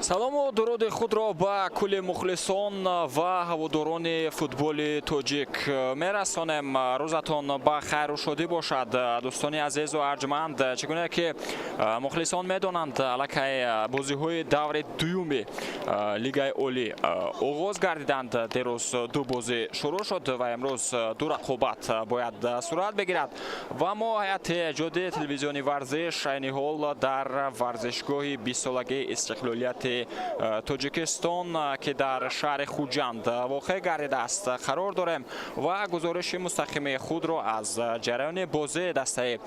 Салому дуруди худро ба кулли мухлисон ва ҳаводорони футболи тоҷик мерасонем. Рӯзатон ба хайру шодӣ бошад, дӯстони азизу арҷманд. Чӣ гуна ки мухлисон медонанд, аллакай бозиҳои даври дуюми Лигаи Олӣ оғоз гардиданд. Дерӯз ду бозӣ шурӯъ шуд ва имрӯз ду рақобат бояд сурат бигирад. Ва мо, ҳайати эҷодии телевизиони «Варзиш», айни ҳол дар варзишгоҳи 20-солагии истиқлолияти Тоҷикистон, ки дар шаҳри Хуҷанд воқеъ гардидааст, қарор дорем ва гузориши мустақими худро аз ҷараёни бозии дастаи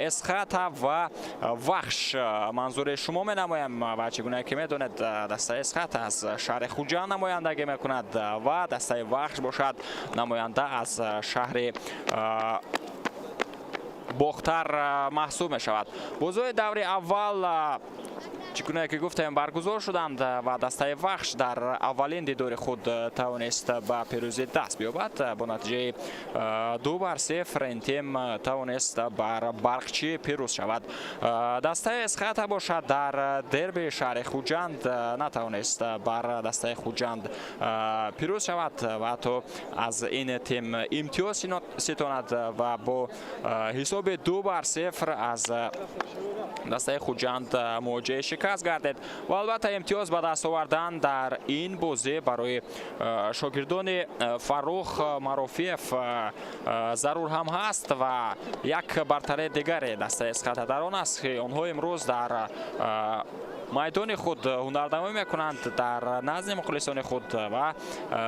«Эсхата» ва «Вахш» манзури шумо менамоем. Ва чӣ гуна ки медонед, дастаи «Эсхата» аз шаҳри Хуҷанд намояндагӣ мекунад ва дастаи «Вахш» бошад, намоянда аз шаҳри Бохтар маҳсуб мешавад. Бозиҳои даври аввал, чӣ гуна ки гуфтем, баргузор шуданд ва дастаи «Вахш» дар аввалин дидори худ тавонист ба пирӯзӣ даст биёбад. Бо натиҷаи 2-0 ин тим тавонист бар «Барқчӣ» пирӯз шавад. Дастаи «Эсхата» бошад, дар дерби шаҳри Хуҷанд натавонист бар дастаи Хуҷанд пирӯз шавад ва ҳатто аз ин тим имтиёз ситонад ва бо ҳисоби 2-0 аз дастаи Хуҷанд мувоҷиҳи шикаст гардид. Ва албатта, имтиёз ба даст овардан дар ин бозӣ барои шогирдони Фаррух Марофиев зарур ҳам ҳаст. Ва як бартарии дигари дастаи «Эсхата» дар он аст, ки онҳо имрӯз дар майдони худ ҳунарнамоӣ мекунанд, дар назди мухлисони худ, ва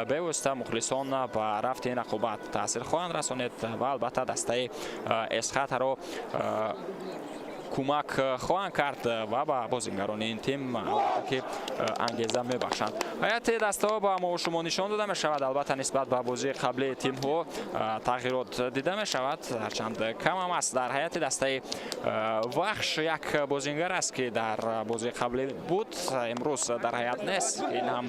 бевосита мухлисон ба рафти ин рақобат таъсир хоҳанд расонид ва албатта дастаи «Эсхатаро» кӯмак хоҳанд кард ва ба бозингарони ин тим ки ангеза мебахшанд. Ҳайати дастаҳо ба мо шумо нишон дода мешавад. Албатта, нисбат ба бозии қаблии тимҳо тағйирот дида мешавад, ҳарчанд камам аст. Дар ҳайати дастаи «Вахш» як бозингар аст, ки дар бозии қаблӣ буд, имрӯз дар ҳайат нест. Ин ҳам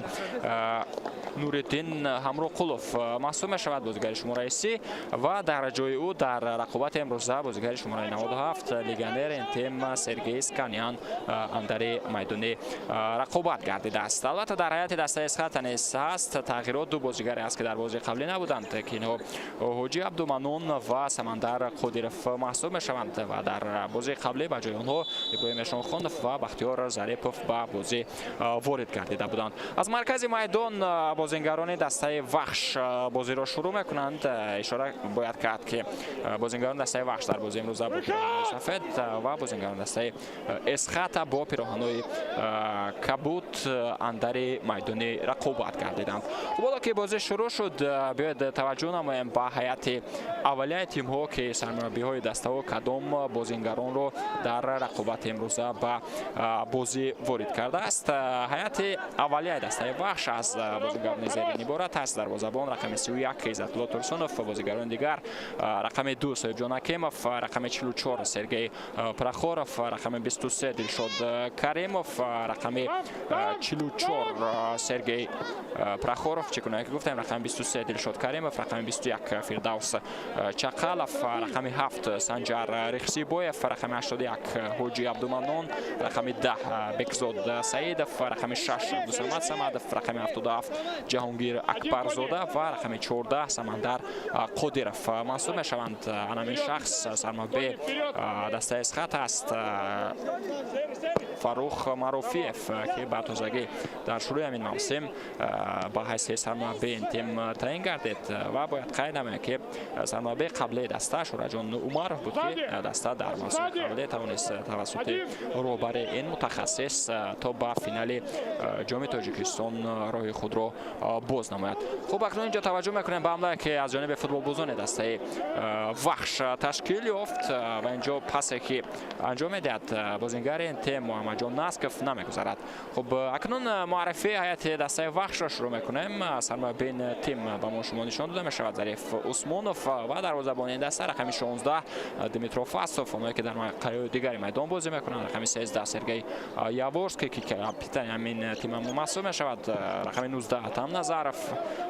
Нуриддин Ҳамроқулов маҳсуб мешавад, бозигари шумораи 30, ва дар ҷои ӯ дар рақобати имрӯза бозигари шумораи 97, легионери ин тим Сергей Сканян андари майдони рақобат гардидааст. Албатта, дар ҳайати дастаи «Эсхата» низ ҳаст тағйирот. Ду бозигаре аст, ки дар бозии қаблӣ набуданд, ки инҳо Ҳоҷи Абдуманон ва Самандар Қодиров маҳсуб мешаванд ва дар бозии қаблӣ ба ҷои онҳо Иброҳим Эшонхонов ва Бахтиёр Зарипов ба бозӣ ворид гардида буданд. Аз маркази майдон бозингарони дастаи «Вахш» бозиро шурӯъ мекунанд. Ишора бояд кард, ки бозингарони дастаи «Вахш» дар бозии имрӯза бо пироҳанои сафед ва бозингарони дастаи «Эсхата» бо пироҳанои кабуд андари майдони рақобат гардиданд. Хуб, ҳоло ки бозӣ шурӯъ шуд, биёед таваҷҷӯҳ намоем ба ҳайати аввалияи тимҳо, ки сармураббиҳои дастаҳо кадом бозингаронро дар рақобати имрӯза ба бозӣ ворид кардааст. Ҳайати аввалияи дастаи «Вахш» аз бозингарони зерин иборат аст: дарвозабон рақами 31 Иззатулло Турсунов, бозигарони дигар: рақами 2 Соҳибҷон Акемов, рақами 44 Сергей Прохоров, рақами 23 Дилшод Каримов, рақами 44 Сергей Прохоров, чӣ гуна ки гуфтем, рақами 23 Дилшод Каримов, рақами 21 Фирдавс Чақалов, рақами 7 Санҷар Рихсибоев, рақами 81 Ҳоҷи Абдуманнон, рақами 10 Бекзод Саидов, рақами 6 Абдусамад Самадов, рақами 77 Ҷаҳонгир Акбарзода ва рақами 14 Самандар Қодиров маҳсуб мешаванд. Анамин шахс сармураббии дастаи «Эсхата» аст, Фаррух Марофиев, ки ба тозагӣ дар шурӯи ҳамин мавсим ба ҳайси сармураббии ин тим таъин гардид. Ва бояд қайд намоем, ки сармураббии қаблии даста Шӯраҷон Умаров буд, ки даста дар мавсими қаблӣ тавонист тавассути роҳбари ин мутахассис то ба финали Ҷоми Тоҷикистон роҳи худро боз намояд. Хуб, акнун инҷо таваҷҷӯҳ мекунем ба ҳамлае, ки аз ҷониби футболбозони дастаи «Вахш» ташкил ёфт. Ва инҷо пасе, ки анҷом медиҳад бозингари ин тим Муҳаммадҷон Насков, намегузарад. Хуб, акнун муаррифии ҳайати дастаи «Вахшро» шурӯъ мекунем. Сармураббии ин тим ба мо шумо нишон дода мешавад, Зариф Усмонов, ва дарвозабони ин даста рақами 16 Дмитро Фасов. Онҳое, ки дар қаёи дигари майдон бозӣ мекунанд: рақами 13 Сергей Яворский, ки капитани ҳамин тим маҳсуб мешавад, рақами 19 Атам Назаров,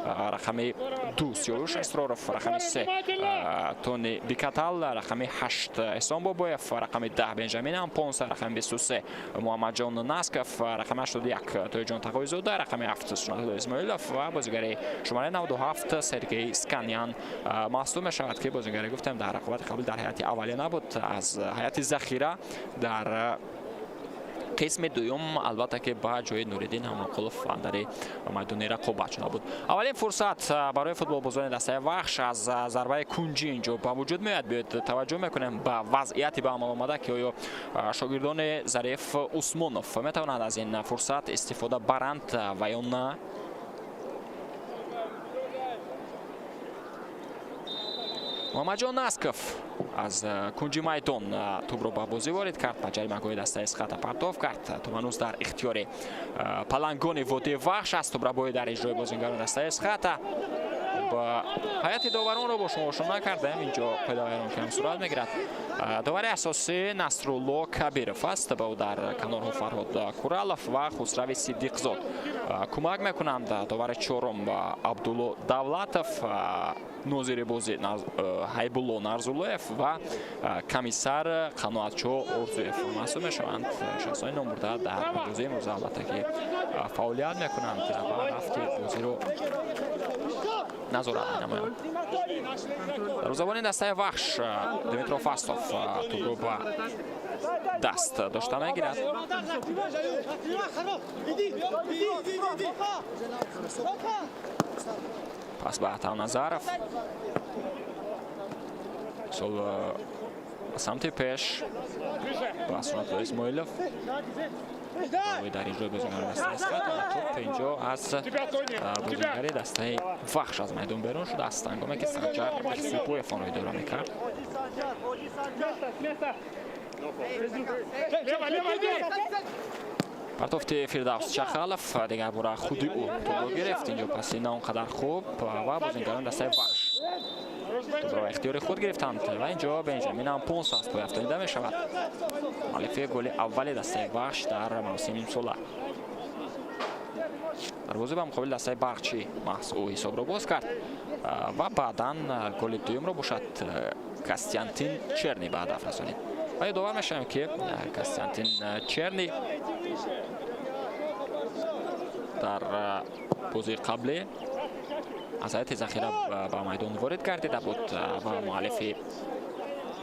рақами 2 Сиёюш Асроров, рақами 3 Тони Бикатал, рақами 8 Эҳсон Бобоев, рақами Рақами 10 Бенҷамин Ампонса, рақами 23 Муҳаммадҷон Насков, рақами 81 Тоиҷон Тағоизода, рақами 7 Сунатулло Исмоилов ва бозигари шумораи 97 Сергей Сканян маҳсуб мешавад, ки бозигаре гуфтем дар рақобати қабл дар ҳайати аввалия набуд, аз ҳайати захира дар қисми дуюм албатта ки ба ҷои Нуриддин Ҳамроқулов андари майдони рақобат шуда буд. Аввалин фурсат барои футболбозони дастаи Вахш аз зарбаи кунҷӣ инҷо ба вуҷуд меояд. Биёед таваҷҷӯҳ мекунем ба вазъияти ба амал омада, ки оё шогирдони Зариф Усмонов метавонанд аз ин фурсат истифода баранд ва ё на. Муҳаммадҷон Насков аз кунҷи майдон тӯбро ба бозӣ ворид кард, ба ҷаримагоҳи дастаи Эсхата партов кард. Тӯб ҳанӯз дар ихтиёри палангони водии Вахш аст. Тӯбрабоӣ дар иҷрои бозингарони дастаи Эсхата. Ба ҳайати доваронро бо шумо ошно накардаем, инҷо қоидавайрон ки ҳам сурат мегирад. Довари асосӣ Насрулло Кабиров аст, ба ӯ дар канорҳо Фарҳод Куралов ва Хусрави Сиддиқзод кӯмак мекунанд. Довари чорум Абдулло Давлатов, нозири бозӣ Ҳайбулло Нарзуллоев ва комиссар Қаноатшо Орзуев маҳсуб мешаванд. Шахсони номбурда дар бозии имрӯза албатта ки фаъолият мекунанд ва рафти бозиро назорат менамоянд. Дарвозабони дастаи Вахш Дмитро Фастов тӯбро ба даст дошта мегирад. Пас ба Атам Назаров. Сол ба самти пеш ба Сунатулло Исмоилов. Дар иҷрои бозингари дастаи Эсхата тӯб инҷо аз бозингари дастаи Вахш аз майдон берун шудааст, ҳангоме ки Санҷар Ихсипоев онро идора мекард. Партофти Фирдавс Чахалов, дигар бора худи ӯ тӯбро гирифт. Инҷо паси на он қадар хуб ва бозингарони дастаи Вахш тӯбро ба ихтиёри худ гирифтанд ва инҷо Бенҷамин Ампонс аз пой афтонида мешавад. Муаллифи голи аввали дастаи Вахш дар мавсими имсола. Дар бозӣ ба муқобили дастаи Барқчӣ маҳз ӯ ҳисобро боз кард ва баъдан голи дуюмро бошад Костянтин Черни ба ҳадаф расонид. Ва ёдовар мешавем, ки Костянтин Черни дар бозии қаблӣ аз ҳайати захира ба майдон ворид гардида буд ва муаллифи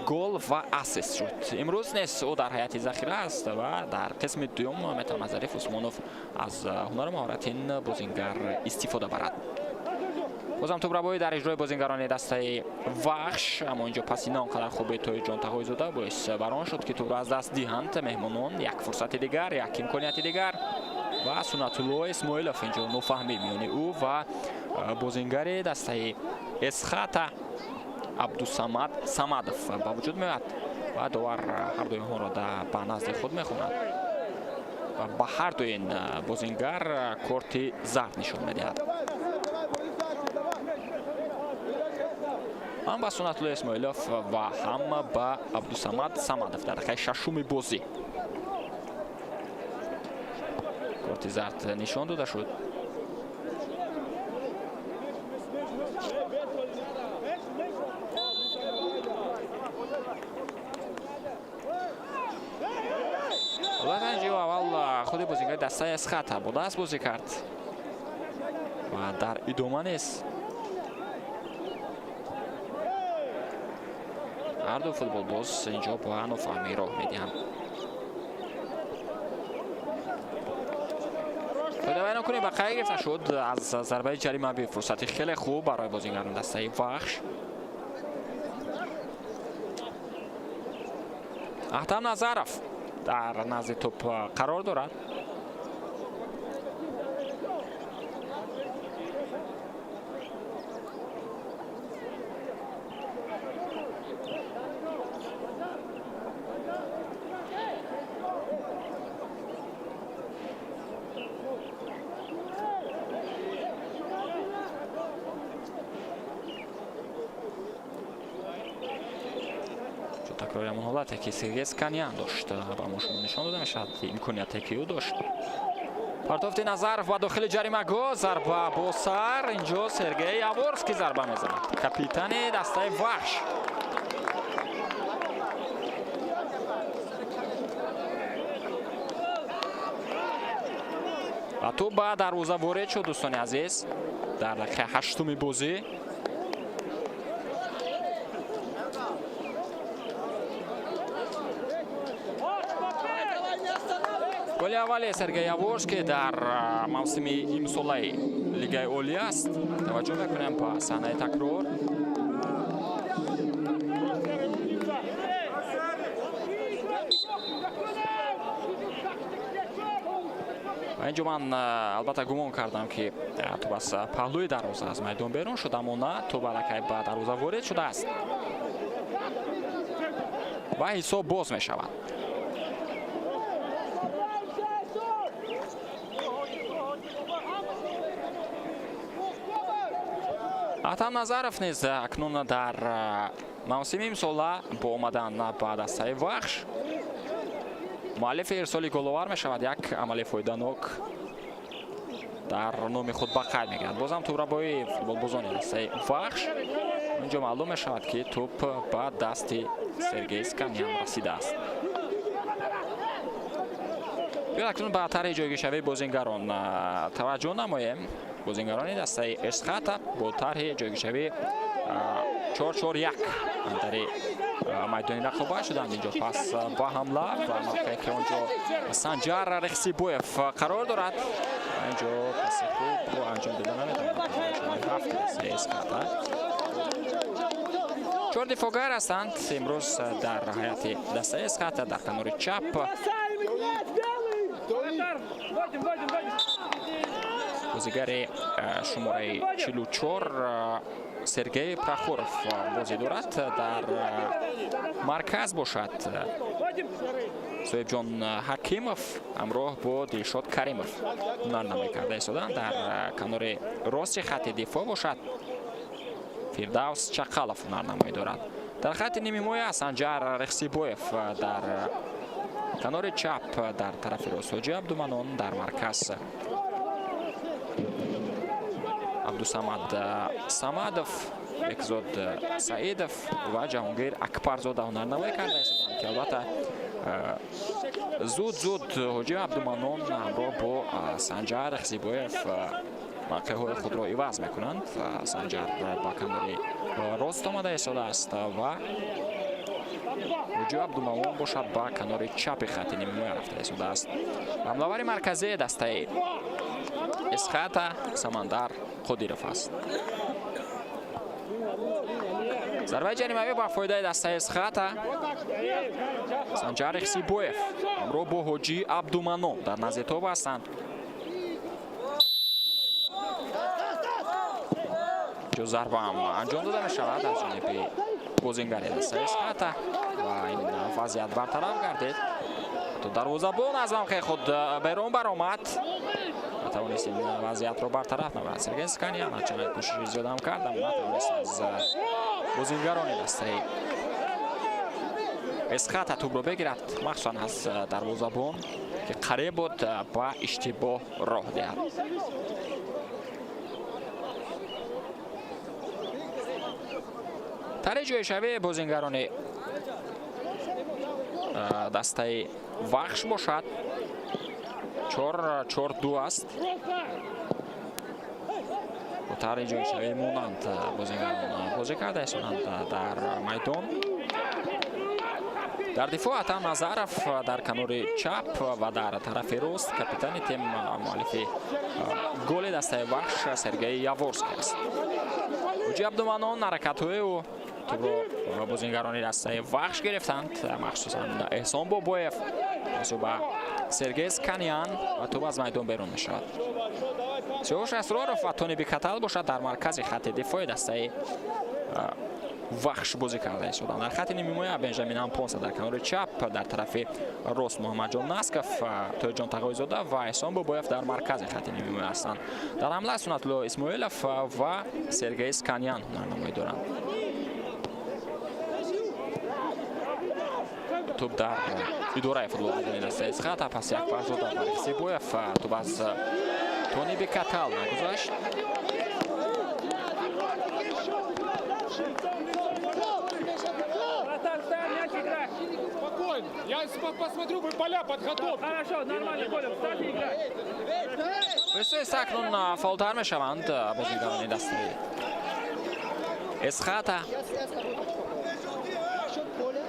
гол ва ассист шуд. Имрӯз низ ӯ дар ҳайати захира аст ва дар қисми дуюм метавонад Зариф Усмонов аз ҳунару маҳорати ин бозингар истифода барад. Бозам тӯбрабоӣ дар иҷрои бозингарони дастаи Вахш, аммо инҷо паси на он қадар хуби Тоиҷон Тағоизода боис бар он шуд, ки тӯбро аз даст диҳанд меҳмонон. Як фурсати дигар, як имконияти дигар ва Сунатулло Исмоилов инҷо нофаҳмӣ миёни ӯ ва бозингари дастаи Эсхата Абдусамад Самадов ба вуҷуд меояд ва довар ҳар дуи онҳоро ба назди худ мехонад ва ба ҳар дуи ин бозингар корти зард нишон медиҳад. Ҳам ба Сунатулло Исмоилов ва ҳам ба Абдусамад Самадов дар дақиқаи шашуми бозӣ корти зард нишон дода шуд. Албатта инҷо аввал худи бозингари дастаи Эсхата бо даст бозӣ кард ва дар идома низ ҳар ду футболбоз инҷо ба нофаҳмӣ роҳ медиҳанд. Қоидавайронкунӣ ба қайд гирифта шуд аз зарбаи ҷаримавӣ. Фурсати хеле хуб барои бозингарони дастаи Вахш. Аҳтам Назаров дар назди тӯб қарор дорад. Такрори ҳамон ҳолате ки Сергей Сканян дошт ба мо шумо нишон дода мешавад, имконияте ки ӯ дошт. Партофти Назаров ба дохили ҷаримагоҳ, зарба бо сар. Инҷо Сергей Яворский зарба мезанад, капитани дастаи Вахш. Ва тӯб ба дарвоза ворид шуд, дӯстони азиз, дар дақиқаи ҳаштуми бозӣ. Голи аввали Сергей Яворский дар мавсими имсолаи Лигаи Олӣ аст. Таваҷҷӯҳ мекунем ба саҳнаи такрор. Ва инҷо ман албатта гумон кардам, ки тӯб аз паҳлӯи дарвоза аз майдон берун шуд, аммо на, тӯб аллакай ба дарвоза ворид шудааст ва ҳисоб боз мешавад. Атам Назаров низ акнун дар мавсими имсола бо омадан ба дастаи Вахш муаллифи ирсоли головар мешавад. Як амали фоиданок дар номи худ ба қайд мегирад. Бозам тӯбрабои футболбозони дастаи Вахш. Инҷо маълум мешавад, ки тӯб ба дасти Сергей Сканян расидааст. Биёд акнун ба тарҳи ҷойгиршавии бозингарон таваҷҷӯҳ намоем. Бозингарони дастаи Эсхата бо тарҳи ҷойгиршавии 4-4-1 дари майдони рақобат шуданд. Инҷо пас ба ҳамла ва мавқее ки онҷо Санҷар Рехсибоев қарор дорад. Инҷо паси хуб анҷом дода наметавонад. Ҳафт дастаи Эсхата. Чор дифоъгар ҳастанд имрӯз дар ҳайати дастаи Эсхата. Дар канори чап бозигари шумораи 44 Сергей Прохоров бозӣ дорад. Дар марказ бошад Соҳибҷон Ҳакимов ҳамроҳ бо Дилшод Каримов ҳунарнамоӣ карда истоданд. Дар канори рости хатти дифоъ бошад Фирдавс Чақалов ҳунарнамоӣ дорад. Дар хатти нимҳимоя Санҷар Рехсибоев дар канори чап, дар тарафи рост Ҳоҷи Абдуманон, дар марказ Абдусамад Самадов, Бекзод Саидов ва Ҷаҳонгир Акбарзода ҳунарнамоӣ карда истоданд, ки албатта зуд-зуд Ҳоҷи Абдуманон ҳамроҳ бо Санҷар Рехсибоев мавқеъҳои худро иваз мекунанд. Санҷар ба канори рост омада истодааст ва Ҳоҷи Абдуманон бошад ба канори чапи хатти нимҳимоя рафта истодааст. Ҳамлавари марказии дастаи Эсхата Самандар Қодиров аст. Зарбаи ҷаримавӣ ба фоидаи дастаи Эсхата. Санҷар Рехсибоев ҳамроҳ бо Ҳоҷи Абдуманон дар назди тоб ҳастанд. Ҷо зарбаам анҷом дода мешавад аз ҷониби бозингари дастаи Эсхата ва ин вазъият бартараф гардид. То дарвозабон аз мавқеи худ берун баромад, натавонист ин вазъиятро бартараф намояд. Сергей Сканян ҳарчанд кӯшиши зиёдам кард, аммо натавонист аз бозингарони дастаи Эсхата тӯбро бигирад, махсусан аз дарвозабон, ки қариб буд ба иштибоҳ роҳ диҳад. Тарҳи ҷойшавии бозингарони дастаи Вахш бошад 4-4-2 аст. Бо тарҳи ҷойшавии монанд бозингарон бозӣ карда истоданд дар майдон. Дар дифоъ Атам Назаров дар канори чап ва дар тарафи рост капитани тим, муаллифи голи дастаи Вахш Сергей Яворский аст. Ҳоҷи Абдуманон ҳаракатҳои ӯ тӯбро бозингарони дастаи Вахш гирифтанд, махсусан Эҳсон Бобоев ба Сергей Сканян ва тӯб аз майдон берун мешавад. Сиёвуш Асроров ва Тони Бикатал бошад дар маркази хатти дифои дастаи Вахш бозӣ карда истоданд. Дар хатти нимҳимоя Бенҷамин Ампонса дар канори чап, дар тарафи рост Муҳаммадҷон Насков, Тоҳирҷон Тағоизода ва Эҳсон Бобоев дар маркази хатти нимҳимоя ҳастанд. Дар ҳамла Сунатулло Исмоилов ва Сергей Сканян ҳунарнамоӣ доранд. Тӯб дар идораи футболбозони дастаи Эсхата, пас як пас дода ба Рехсибоев, тӯб аз Тони Бикатал нагузашт. Я посмотрю, вы поля подготовьте. Хорошо, нормально, Коля, встань и играй. Бисоиста акнун фаъолтар мешаванд бозигарони дастаи Эсхата.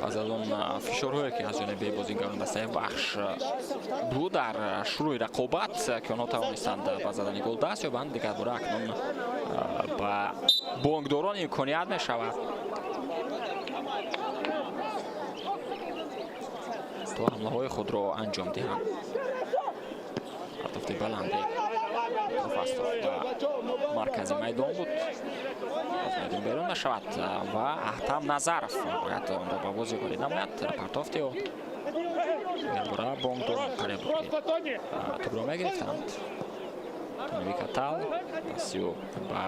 Пас аз он фишорҳое, ки аз ҷониби бозигарони дастаи Вахш буд дар шурӯи рақобат, ки онҳо тавонистанд ба задани гол даст ёбанд, дигарбора акнун ба бонкдорон имконият мешавад, то ҳамлаҳои худро анҷом диҳанд. Партофти баланде Фастов ба маркази майдон буд, аз майдон берун мешавад ва Аҳтам Назаров бояд онро ба бозӣ ворид намояд. Партофти ӯ якбора бонкдорон қариб буд, ки тӯбро мегирифтанд. Тони Бикатал, пасиё ба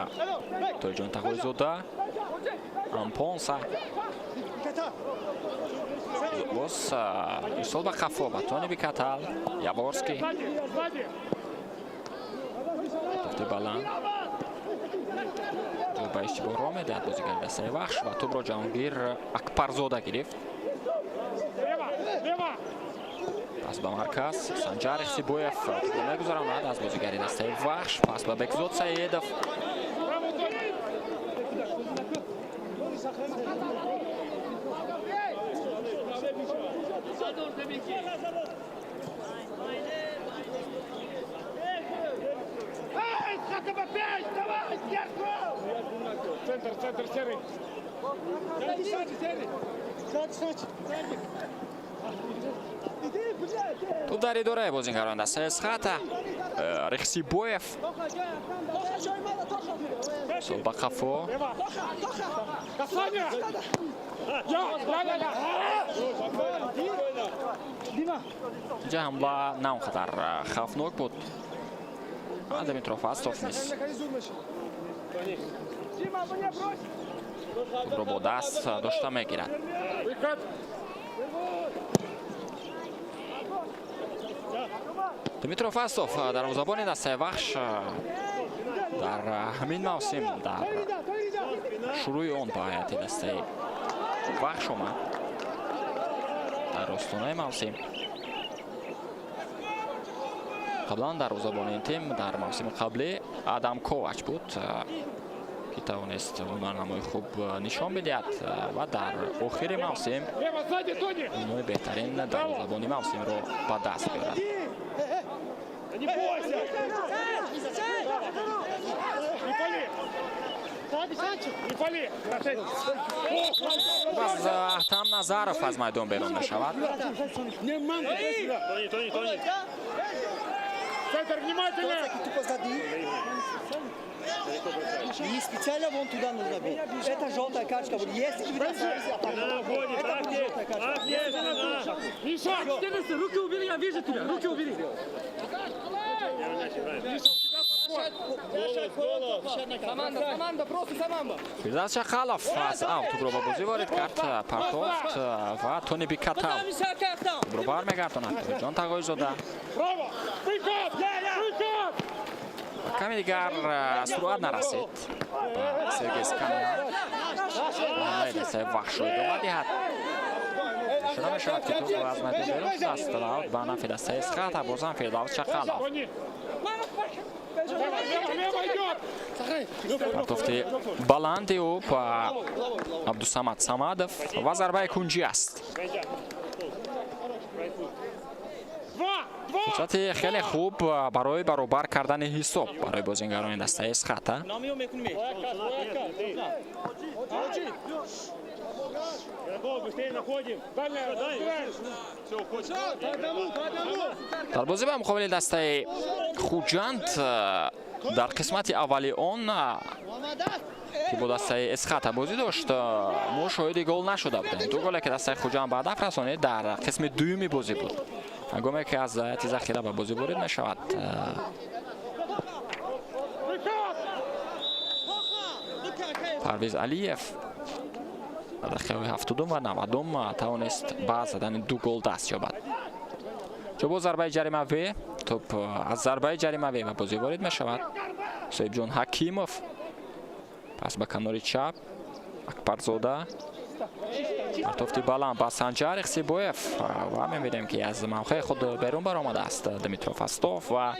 Тоҷон Тағойзода, Ампонса, боз ирсол ба қафо ба Тони Бикатал, Яворский, тофти баланд ба иштибоҳ роҳ медиҳад бозигари дастаи Вахш ва тӯбро Ҷаҳонгир Акбарзода гирифт. Пас ба марказ, Санҷар Ихсибоев тӯбро мегузаронад аз бозигари дастаи Вахш, пас ба Бекзод Саедов. Центр, центр, серый. Туп дар идораи бозигарон дастаи Эсхата. Рехсибоев сол ба қафо. Инҷа ҳамла на он қадар хавфнок буд. Дмитро Фастов низ тӯбро бо даст дошта мегирад. Дмитро Фастов, дарвозабони дастаи Вахш, дар ҳамин мавсим дар шурӯи он ба ҳайати дастаи Вахш омад дар остонаи мавсим. Қаблан дарвозабони ин тим дар мавсими қаблӣ Адам Ковач буд, ки тавонист ҳунарнамои хуб нишон бидиҳад ва дар охири мавсим унвони беҳтарин дарвозабони мавсимро ба даст биёрад. Не бойся! Не пали! Не пали! Боз Аҳтам Назаров аз майдон берун мешавад. Центр, внимательно! Не специально вон туда нужно бить. Это желтая карточка будет. Если тебе это будет желтая карточка. Миша! Руки убери, я вижу тебя. Руки убери. Команда, команда, просто команда. Фирдавс Шақалов аз аут тӯбро ба бозӣ ворид кард, партофт ва Тони Бикатал тӯбро бармегардонад. Тоҳирҷон Тағойзода. Каме дигар суръат нарасид ба Сергей Сканян. Ҳамлаи дастаи Вахшро идома диҳад. Ишора мешавад, ки тӯб аз майдон берун шудааст ва аут ба нафи дастаи Эсхата. Бозам Фирдавс Шақалов. Партофти баланди ӯ ба Абдусамад Самадов ва зарбаи кунҷӣ аст. Фурсати хеле хуб барои баробар кардани ҳисоб барои бозингарони дастаи Эсхата. Дар бозӣ ба муқобили дастаи Хуҷанд дар қисмати аввали он, ки бо дастаи Эсхата бозӣ дошт, мо шоҳиди гол нашуда будем. Ду голе, ки дастаи Хуҷанд ба ҳадаф расонид, дар қисми дуюми бозӣ буд, ҳангоме ки аз ҳайати захира ба бозӣ ворид мешавад Парвиз Алиев, дар дақиқаҳои 70-ум ва 90-ум тавонист ба задани ду гол даст ёбад. Ҷо зарбаи ҷаримавӣ, тӯп аз зарбаи ҷаримавӣ ба бозӣ ворид мешавад. Соҳибҷон Ҳакимов, пас ба канори чап, Акбарзода. Партофти баланд ба Санҷар Ихсибоев ва мебинем, ки аз мавқеи худ берун баромадааст Дмитро Фастов ва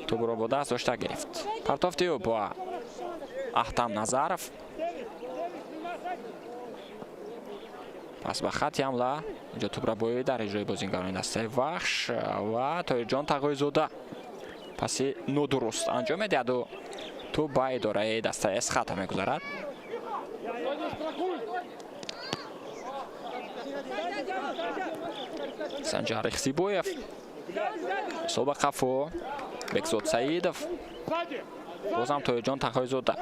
тӯбро бо даст дошта гирифт. Партофти ӯ ба Аҳтам Назаров. Пас ба хатти ҳамла инҷо тӯбрабоӣ дар иҷрои бозингарони дастаи Вахш ва Тоирҷон Тағоизода паси нодуруст анҷом медиҳаду тӯб ба идораи дастаи Эсхата мегузарад. Санҷар Ихсибоев ҳисоба қафо, Бекзод Саидов, бозам Тоирҷон Тағоизода.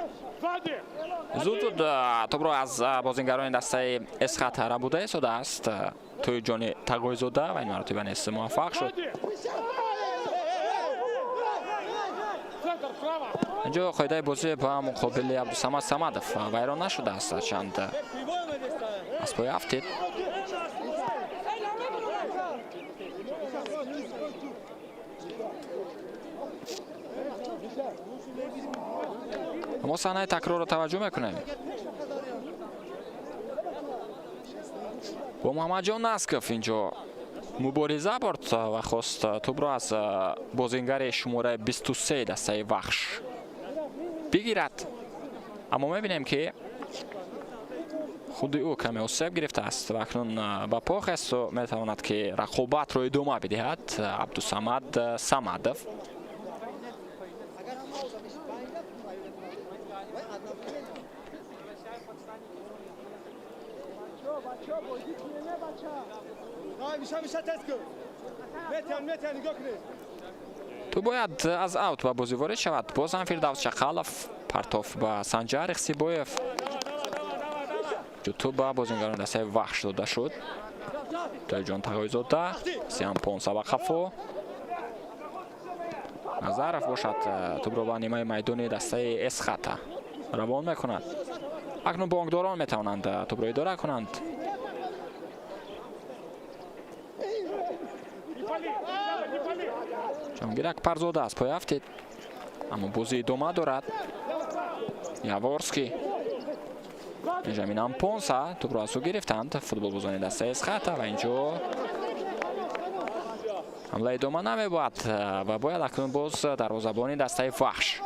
Зуд зуд тӯбро аз бозингарони дастаи Эсхата рабуда истодааст Тоирҷони Тағоизода ва ин маротиба низ муваффақ шуд. Инҷо қоидаи бозӣ ба муқобили Абдусамад Самадов вайрон нашудааст, чанд аз пой афтид. Мо саҳнаи такрорро таваҷҷӯҳ мекунем. Бо Муҳаммадҷон Насков инҷо мубориза бурд ва хост тӯбро аз бозингари шумораи 23 дастаи Вахш бигирад. Аммо мебинем, ки худи ӯ каме осеб гирифтааст ва акнун ба по хесту метавонад, ки рақобатро идома бидиҳад Абдусамад Самадов. Ту бояд аз аут ба бозӣ ворид шавад. Бозам Фирдавс Чақалов, партоф ба Санҷар Ихсибоев. Тӯб ба бозингарони дастаи Вахш дода шуд. Тоирҷон Тағоизода, Сиампонса ба қафо. Назаров бошад тӯбро ба нимаи майдони дастаи Эсхата равон мекунад. Акнун бонкдорон метавонанд тӯбро идора кунанд. Ҷонгир Акбарзода аз пой афтид, аммо бозӣ идома дорад. Яворский, Бенҷамин Ампонса тӯбро аз ӯ гирифтанд футболбозони дастаи Эсхата ва инҷо ҳамла идома намебояд ва бояд акнун боз дарвозабони дастаи Вахш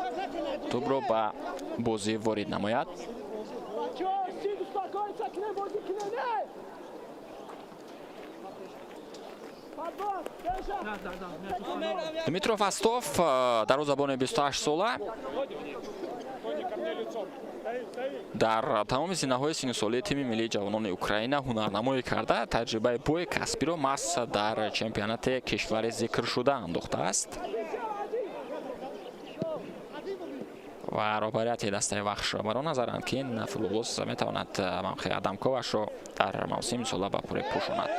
тӯбро ба бозӣ ворид намояд. Дмитро Фастов, дарвозабони 28 сола, дар тамоми зинаҳои синну солии тими миллии ҷавонони Украина ҳунарнамоӣ карда, таҷрибаи бои касбиро маҳз дар чемпионати кишвари зикршуда андохтааст ва роҳбарияти дастаи Вахш бар он назаранд, ки ин футболбоз метавонад мавқеи Адамковашро дар мавсими имсола ба пурра пӯшонад.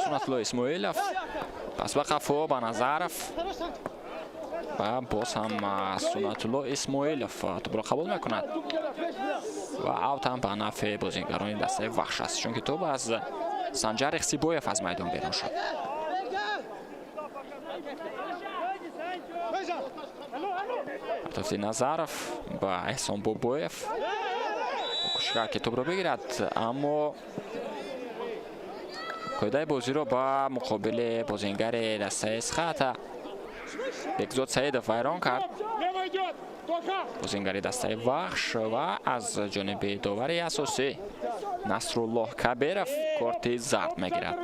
Сунатулло Исмоилов пас ба қафо ба Назаров ва боз ҳам Сунатулло Исмоилов тӯбро қабул мекунад ва аут ҳам ба нафъи бозингарони дастаи Вахш аст, чунки тӯб аз Санҷар Ихсибоев аз майдон берун шуд. Тофти Назаров ба Эҳсон Бобоев кӯшиш кард, ки тӯбро бигирад, аммо қоидаи бозиро ба муқобили бозингари дастаи Эсхата Бекзод Саидов вайрон кард. Бозингари дастаи Вахш ва аз ҷониби довари асосӣ Насруллоҳ Кабиров корти зард мегирад.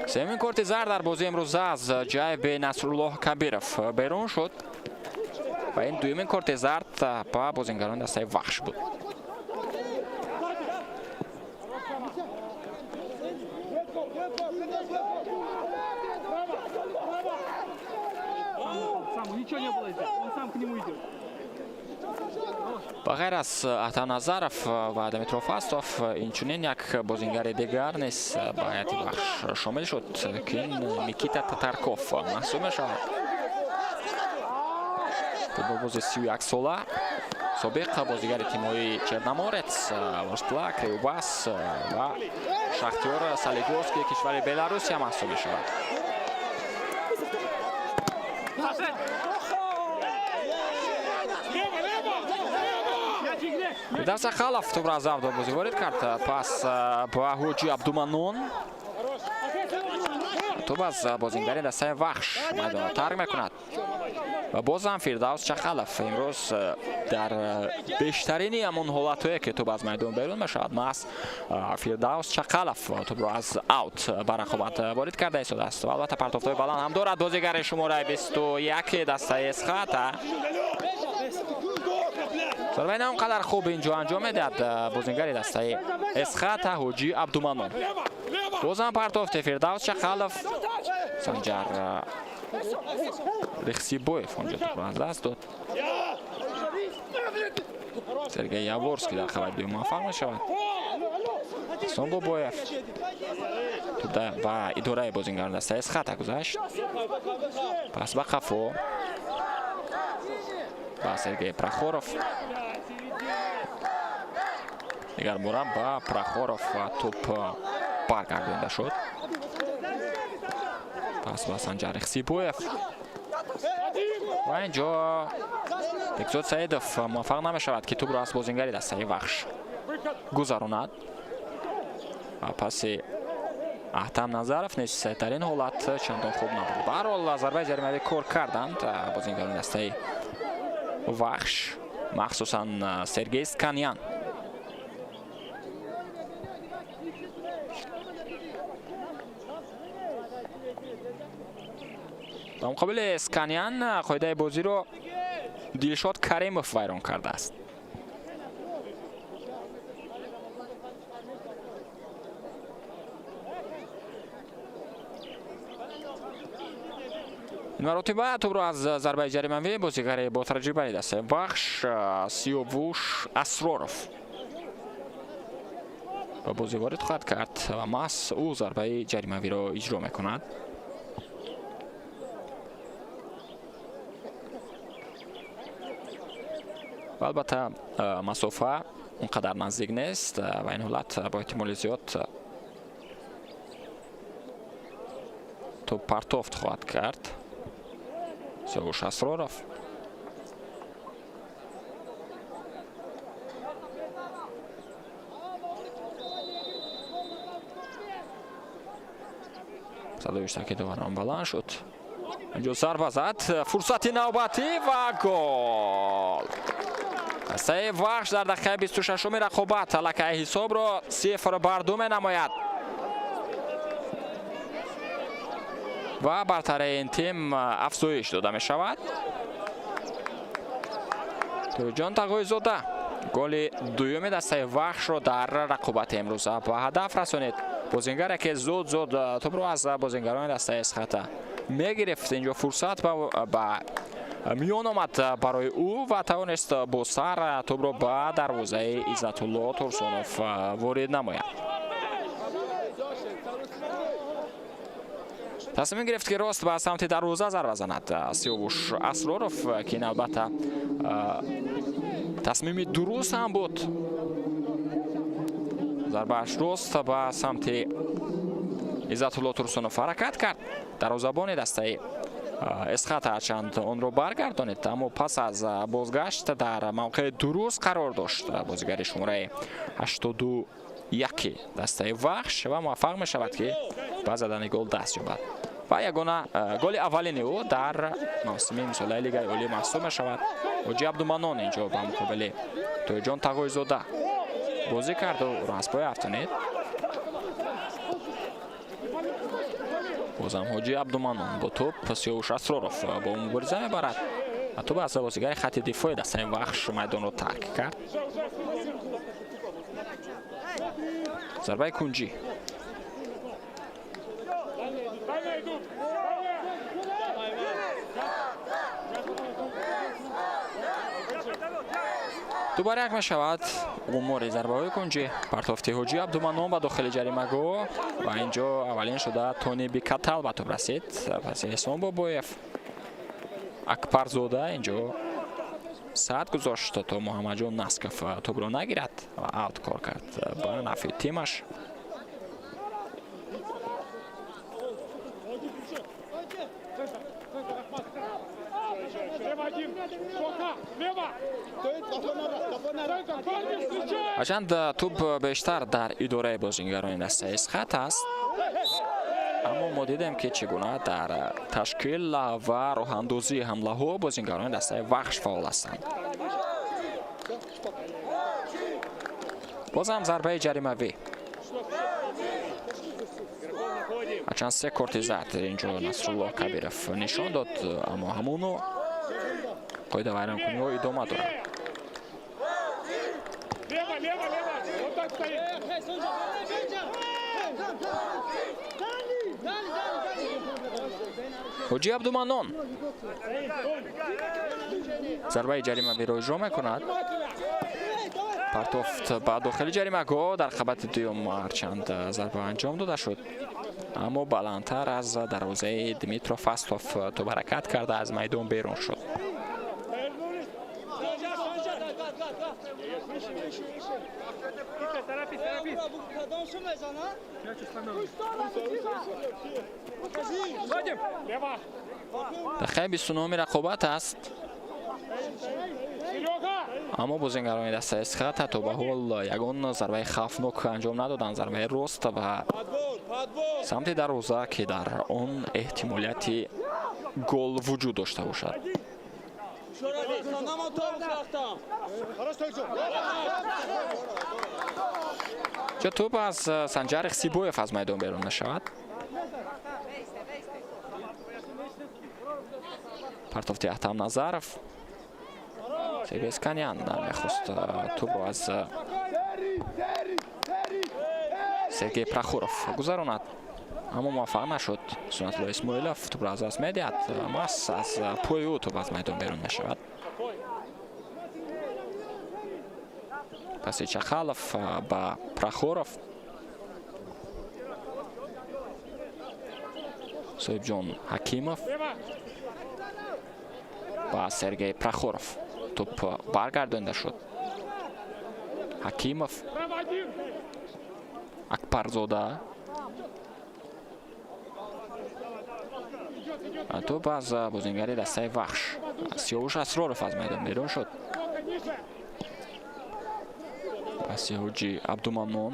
Сеюмин корти зард дар бозии имрӯза аз ҷайби Насруллоҳ Кабиров берун шуд ва ин дуюмин корти зард ба бозингарони дастаи Вахш буд. Ба ғайр аз Аҳтам Назаров ва Дмитро Фастов, инчунин як бозингари дигар низ ба ҳайати Вахш шомил шуд, ки ин Никита Татарков маҳсуб мешавад. Футболбози 31 сола, собиқ бозигари тимҳои Черноморец, Ворскла, Кривбас ва Шахтёр Солигорски кишвари Беларусия маҳсуб мешавад. Фирдавс Чақалов тӯбро аз авт ба бозӣ ворид кард. Пас ба Ҳоҷи Абдуманнон. Тӯб аз бозингари дастаи Вахш майдонро тарк мекунад. Ва бозам Фирдавс Чақалов имрӯз дар бештарини ҳамон ҳолатҳое, ки тӯб аз майдон берун мешавад, маҳз Фирдавс Чақалов тӯбро аз аут ба рақобат ворид карда истодааст. Ва албатта партофтҳои баланд ҳам дорад бозигари шумораи 21 дастаи Эсхата. Зарбаи на он қадар хуб инҷо анҷом медиҳад бозингари дастаи Эсхата Ҳоҷи Абдуманнон. Бозам партофти Фирдавс Чақалов. Санҷар Рехсибоев онҷо тӯбро аз даст дод. Сергей Яворский дар қабати дуюм муваффақ мешавад. Эҳсон Бобоев тӯб ба идораи бозингарони дастаи Эсхата гузашт. Пас ба қафо ба Сергей Прохоров. Дигар бора ба Прохоров тӯб баргардонда шуд. Пас ба Санҷар Рехсибоев. Ва инҷо Бекзод Саидов муваффақ намешавад, ки тӯбро аз бозингари дастаи Вахш гузаронад. Ва паси Аҳтам Назаров низ дар ин ҳолат чандон хуб набуд. Ба ҳар ҳол зарбаи ҷаримавӣ кор карданд бозингарони дастаи Вахш, махсусан Сергей Сканян. Ба муқобили Сканян қоидаи бозиро Дилшод Каримов вайрон кардааст. Ин маротиба тӯбро аз зарбаи ҷаримавӣ бозигари бо таҷрибаи дастаи Вахш Сиёвуш Асроров ба бозӣ ворид хоҳад кард ва маҳз ӯ зарбаи ҷаримавиро иҷро мекунад. Ва албатта масофа он қадар наздик нест ва ин ҳолат бо эҳтимоли зиёд тӯб партофт хоҳад кард. Сиёвуш Асроров. Садои иштирокидорон баланд шуд. Инҷо зарба зад, фурсати навбатӣ ва гол. Дастаи Вахш дар дақиқаи 26-уми рақобат аллакай ҳисобро 0-2 менамояд. Ва бартарии ин тим афзоиш дода мешавад. Тоҳирҷон Тағоизода голи дуюми дастаи Вахшро дар рақобати имрӯза ба ҳадаф расонид. Бозингаре ки зуд-зуд тӯбро аз бозингарони дастаи Эсхата мегирифт, инҷо фурсат ба миён омад барои ӯ ва тавонист бо сар тӯбро ба дарвозаи Иззатулло Турсунов ворид намояд. Тасмим гирифт, ки рост ба самти дарвоза зарба занад Сиёвуш Асроров, ки ин албатта тасмими дуруст ҳам буд. Зарбааш рост ба самти Иззатулло Турсунов ҳаракат кард. Дарвозабони дастаи Эсхата ҳарчанд онро баргардонид, аммо пас аз бозгашт дар мавқеи дуруст қарор дошт бозигари шумораи 81 дастаи Вахш ва муваффақ мешавад, ки ба задани гол даст ёбад. Ва ягона голи аввалини ӯ дар мавсими имсолаи Лигаи Олӣ маҳсуб мешавад. Ҳоҷи Абдуманнон инҷо ба муқобили Тоҳирҷон Тағоизода бозӣ карду ӯро аз пой афтонид. Бозам Ҳоҷи Абдуманнон бо тӯб Сиёвуш Асроров бо мубориза мебарад ва тӯб аз бозигари хатти дифои дастаи Вахш майдонро тарк кард. Зарбаи кунҷӣ. Дубора як мешавад умури зарбаҳои кунҷӣ. Партофти Ҳоҷи Абдуманнон ба дохили ҷаримагоҳ ва инҷо аввалин шуда Тони Бикатал ба тӯб расид. Паси Эҳсон Бобоев, Акбарзода инҷо Сад гузошт, то Муҳаммадҷон Насков тӯбро нагирад ва аут кор кард ба нафъи тимаш. Ҳарчанд тӯб бештар дар идораи бозингарони дастаи Эсхат аст, аммо мо дидем, ки чӣ гуна дар ташкил ва роҳандозии ҳамлаҳо бозингарони дастаи Вахш фаъол ҳастанд. Боз ҳам зарбаи ҷаримавӣ. Ҳарчанд се корти зард ин ҷо Насруллоҳ Кабиров нишон дод, аммо ҳамоно қоидавайронкуниҳо идома доранд. Лево, лево, лево! Вот так стоит! Ҳоҷи Абдуманнон зарбаи ҷаримавиро иҷро мекунад. Партофт ба дохили ҷаримагоҳ дар қабати дуюм, ҳарчанд зарба анҷом дода шуд, аммо баландтар аз дарвозаи Дмитро Фастов тӯб ҳаракат карда аз майдон берун шуд. Дақиқаи 29-уми рақобат аст, аммо бозингарони дастаи Эсхат ҳатто ба ҳол ягон зарбаи хавфнок анҷом надоданд. Зарбаи рост ба самти дарвоза, ки дар он эҳтимолияти гол вуҷуд дошта бошад. Ҷо тӯб аз Санҷар Ихсибоев аз майдон берун мешавад. Партофти Аҳтам Назаров. Сергей Сканян мехост тӯбро аз Сергей Прохоров гузаронад, аммо муваффақ нашуд. Сунатулло Исмоилов тӯбро аз даст медиҳад, маҳз аз пои ӯ тӯб аз майдон берун мешавад. Паси Чақалов ба Прохоров. Соҳибҷон Ҳакимов ба Сергей Прохоров. Тӯб баргардонда шуд. Ҳакимов, Акбарзода. Тӯб аз бозингари дастаи Вахш Сиёвуш Асроров аз майдон берун шуд. Паси Ҳоҷи Абдуманнон.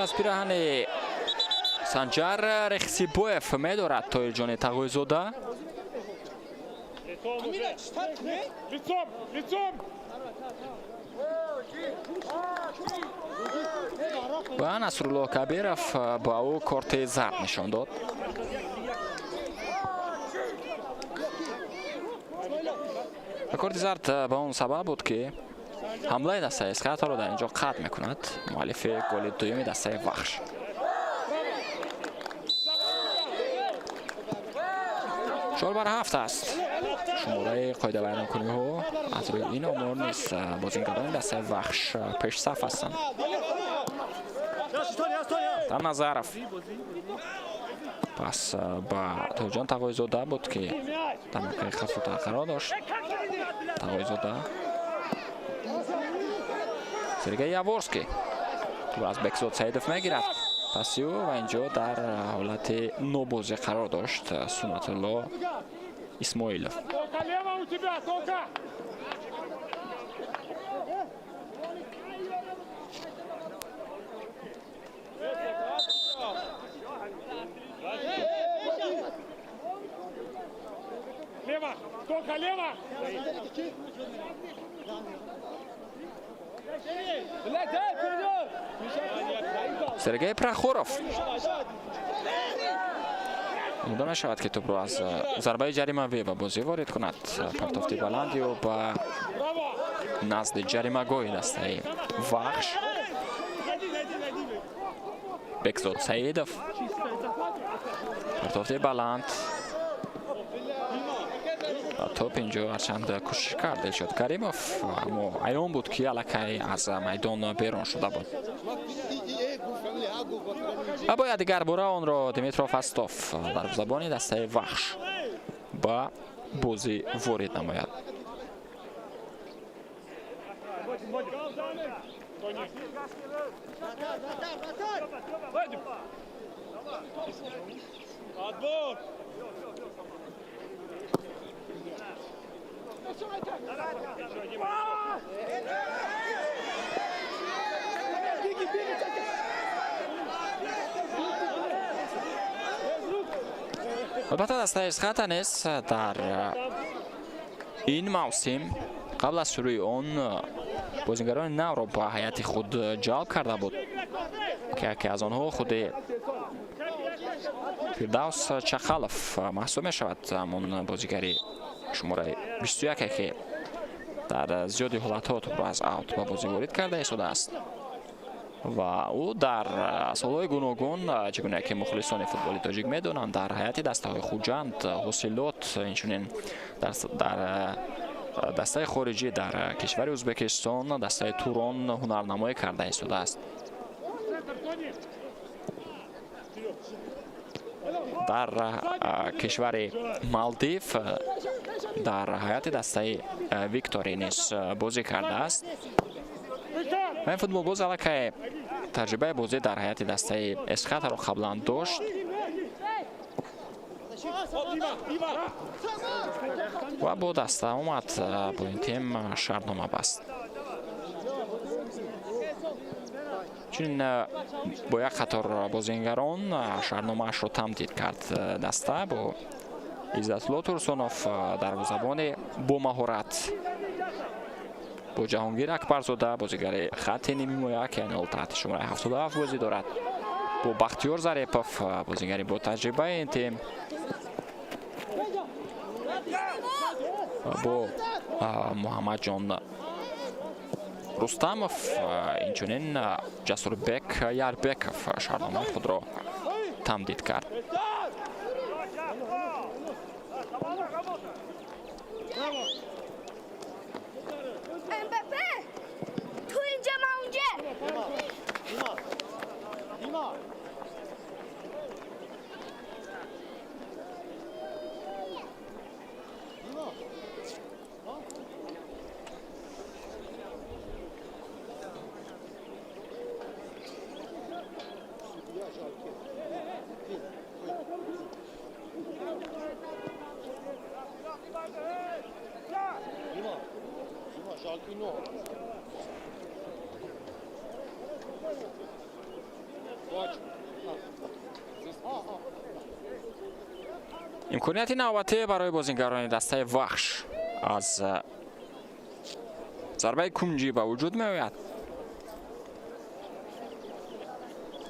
Аз пираҳани Санҷар Рехсибоев медорад Тоирҷони Тағойзода. Лицом! Лицом! Ва Насруллоҳ Кабиров ба ӯ корти зард нишон дод. Ва корти зард ба он сабаб буд, ки ҳамлаи дастаи Эсхатро дар ин ҷо қатъ мекунад муаллифи голи дуюми дастаи Вахш. 4-7 аст шумораи қоидавайронкуниҳо. Аз рӯи ин омор низ бозингарони дастаи Вахш пешсаф ҳастанд. Там Назаров пас ба Тоҳирҷон Тағойзода буд, ки дар мавқеи хатфутар қарор дошт. Тағойзода, Сергей Яворский тӯбро аз Бекзод Саидов мегирад. Паси ӯ ва ин ҷо дар ҳолати нобозӣ қарор дошт Сунатулло Исмоилов. Только лево у тебя, только! Лево! Только лево! Сергей Прохоров омода мешавад, ки тӯбро аз зарбаи ҷаримавӣ ба бозӣ ворид кунад. Партофти баланди ӯ ба назди ҷаримагоҳи дастаи Вахш. Бекзод Саидов, партофти баланд. Топ инҷо ҳарчанд кӯшиш кард Элшод Каримов, аммо аён буд, ки аллакай аз майдон берун шуда буд. Ва бояд дигар бора онро Димитров Астов, дарвозабони дастаи Вахш, ба бозӣ ворид намояд. Албатта, дастаи Эсхата низ дар ин мавсим қабл аз шурӯи он бозингарони навро ба ҳайати худ ҷалб карда буд, ки яке аз онҳо худи Фирдавс Чақалов маҳсуб мешавад, ҳамон бозигари шумораи 21, ки дар зиёди ҳолатҳо тӯбро аз аут ба бозӣ ворид карда истодааст. Ва ӯ дар солҳои гуногун, чӣ гуна ки мухлисони футболи тоҷик медонанд, дар ҳайати дастаҳои Хуҷанд, Ҳосилот, инчунин дар дастаи хориҷӣ дар кишвари Ӯзбекистон, дастаи Турон ҳунарнамоӣ карда истодааст. Дар кишвари Малдив дар ҳайати дастаи Виктори низ бозӣ кардааст. Ва ин футболбоз аллакай таҷрибаи бозӣ дар ҳайати дастаи Эсхатаро қаблан дошт ва бо даста омад, бо ин тим шартнома баст. Чунин бо як қатор бозингарон шартномаашро тамдид кард даста, бо Иззатулло Турсунов, дарвозабони бомаҳорат, бо Ҷаҳонгир Акбарзода, бозигари хатти нимҳимоя, ки айни ҳол таҳти шумораи 77 бозӣ дорад, бо Бахтиёр Зарепов, бозигари ботаҷрибаи ин тим, бо Муҳаммадҷон Рустамов, инчунин Ҷасурбек Ярбеков шартномаи худро тамдид кард. Имконияти навбатӣ барои бозингарони дастаи Вахш аз зарбаи кунҷӣ ба вуҷуд меояд.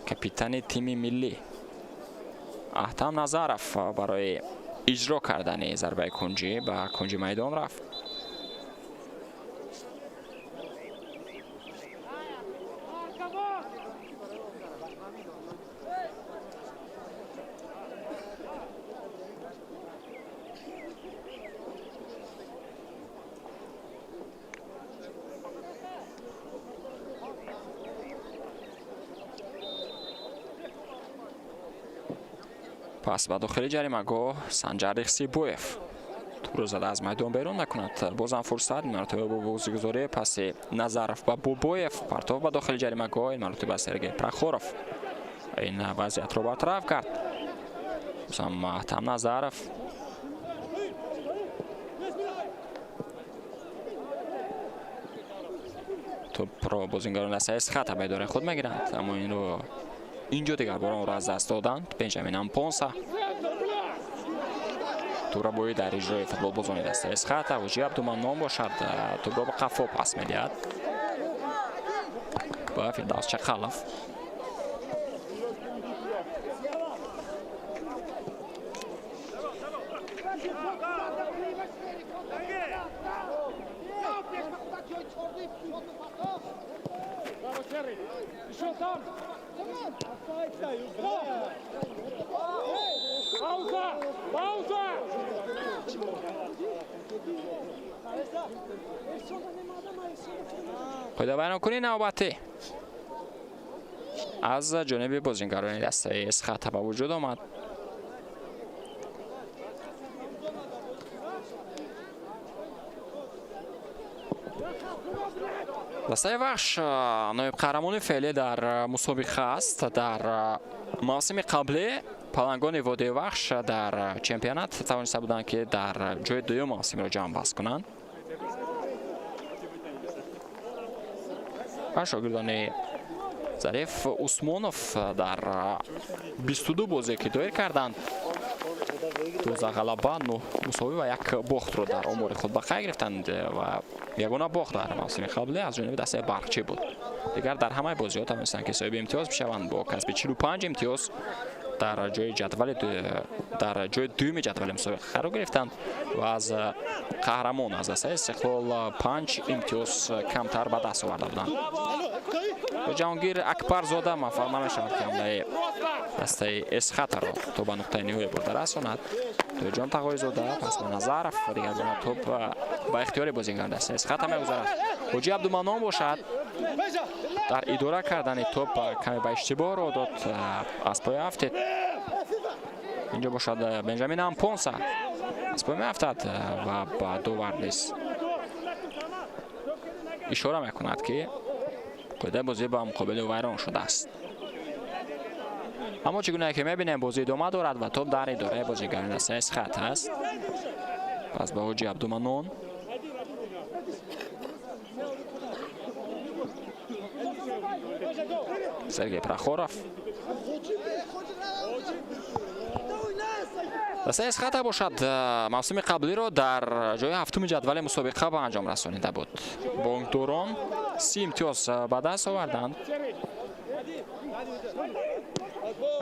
Капитани тими миллӣ Аҳтам Назаров барои иҷро кардани зарбаи кунҷӣ ба кунҷи майдон рафт. Пас ба дохили ҷаримагоҳ Санҷар Ихсибоев тӯбро зада аз майдон берун мекунад. Бозам фурсат, ин маротиба бо бозигузорӣ паси Назаров ба Бобоев, партов ба дохили ҷаримагоҳ, ин маротиба Сергей Прохоров ин вазъиятро бартараф кард. Бозам Аҳтам Назаров. Тӯбро бозингарони дастаи Эсхата ба идораи худ мегиранд, аммо инро инҷо дигар бор онро аз даст доданд. Бенҷамин Ампонса тӯбрабоӣ дар иҷрои футболбозони дастаи Эсхата, Ҳоҷи Абдуманнон бошад, тӯбро ба қафо пас медиҳад ба Фирдавс Чақалов. Пауза! Пауза! Қоидавайронкунии навбатӣ аз ҷониби бозингарони дастаи Эсхата ба вуҷуд омад. Дастаи Вахш ноибқаҳрамони феълӣ дар мусобиқа аст. Дар мавсими қаблӣ палангони водии Вахш дар чемпионат тавониста буданд, ки дар ҷои дуюм мавсимро ҷамъбаст кунанд. Ва шогирдони Зариф Усмонов дар 22 бозие, ки доир карданд, 12 ғалаба, 9 мусовӣ ва як бохтро дар омори худ ба қайд гирифтанд ва ягона бохт дар мавсими қаблӣ аз ҷониби дастаи Барқчӣ буд. Дигар дар ҳамаи бозиҳо тавонистанд, ки соҳиби имтиёз бишаванд. Бо касби 45 имтиёз дар ҷои дуюми ҷадвали мусобиқа қарор гирифтанд ва аз қаҳрамон, аз дастаи Истиқлол, 5 имтиёз камтар ба даст оварда буданд. Ҷаҳонгир Акбарзода муваффақ намешавад, ки ҳамлаи дастаи Эсхатаро то ба нуқтаи ниҳоя бурда расонад. Тоҷон Тағоизода, пас ба Назаров ва дигар гуна топ ба ихтиёри бозингарони дастаи Эсхата мегузарад. Ҳоҷи Абдуманон бошад, дар идора кардани топ каме ба иштибоҳ роҳ дод, аз поя афтед. Инҷо бошад, Бенҷамин Ампонса аз поя меафтад ва ба довар низ ишора мекунад, ки қоидаи бозӣ ба муқобили вайрон шудааст. Аммо чӣ гунае ки мебинем, бозӣ идома дорад ва топ дар идораи бозигарони дастаи Эсхат аст. Пас ба Ҳоҷи Абдуманон. Сергей Прохоров. Дастаи Эсхата бошад, мавсими қаблиро дар ҷои ҳафтуми ҷадвали мусобиқа ба анҷом расонида буд. Бонкдорон 30 имтиёз ба даст оварданд.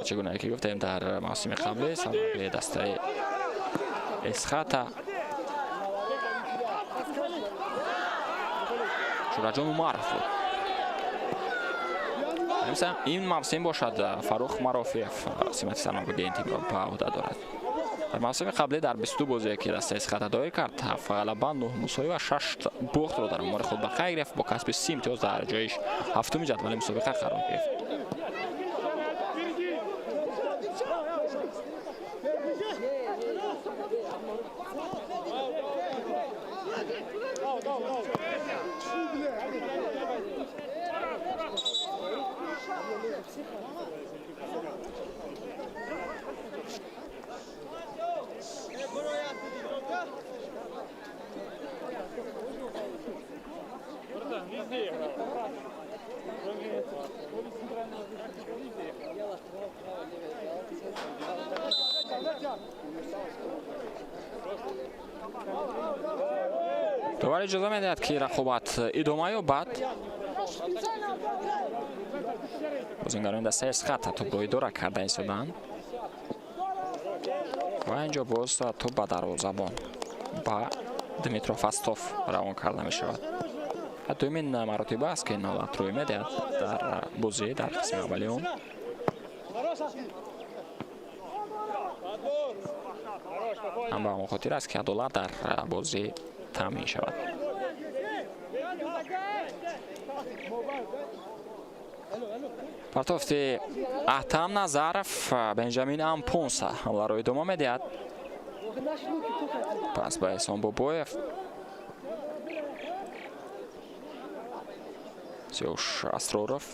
Чӣ гунае ки гуфтем, дар мавсими қаблӣ сармураббии дастаи Эсхата Шураҷон Умаров буд. Ин мавсим бошад, Фаррух Марофиев симати сармураббии ин тимро ба ӯҳда дорад. Дар мавсими қаблӣ дар 22 бозие, ки дастаи Эсхата доир кард, 7 ғалаба, 9 мусовӣ ва 6 бохтро дар омори худ ба қайд гирифт. Бо касби 30 имтиёз дар ҷои ҳафтуми ҷадвали мусобиқа қарор гирифт. Довар иҷоза медиҳад, ки рақобат идома ёбад. Бозингарони дастаи Эсхата тӯбро идора карда истоданд ва инҷо боз тӯб ба дарвозабон, ба Дмитро Фастов равон карда мешавад. Дуюмин маротиба аст, ки ин ҳолат рӯй медиҳад дар бозӣ дар қисми аввали он. Ҳам ба он хотир аст, ки адолат дар бозӣ таъмин шавад. Партофти Аҳтам Назаров, Бенҷамин Ампонса ҳамларо идома медиҳад. Пас ба Эҳсон Бобоев. Сиёш Асроров.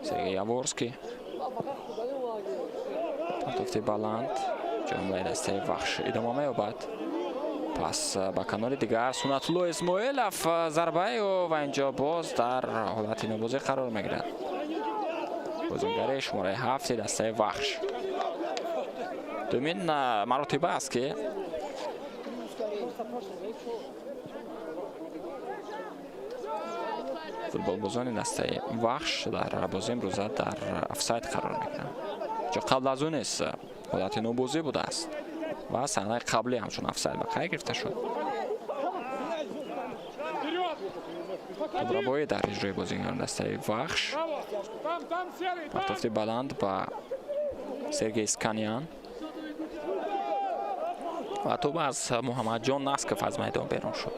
Сергей Яворский. Партофти баланд. Ҷамлаи дастаи Вахш идома меёбад. Пас ба канори дигар Сунатулло Исмоилов, зарбаи ӯ ва инҷо боз дар ҳолати нобозӣ қарор мегирад бозингари шумораи ҳафти дастаи Вахш. Дуюмин маротиба аст, ки футболбозони дастаи Вахш дар бозии имрӯза дар офсайд қарор мегиранд. Ҷо қабл аз ӯ низ ҳолати нобозӣ будааст ва саҳнаи қаблӣ ҳамчун офсайд ба қайд гирифта шуд. Тӯбрабоӣ дар иҷрои бозингарони дастаи Вахш. Партофти баланд ба Сергей Сканян. Ва тӯб аз Муҳаммадҷон Насков аз майдон берун шуд.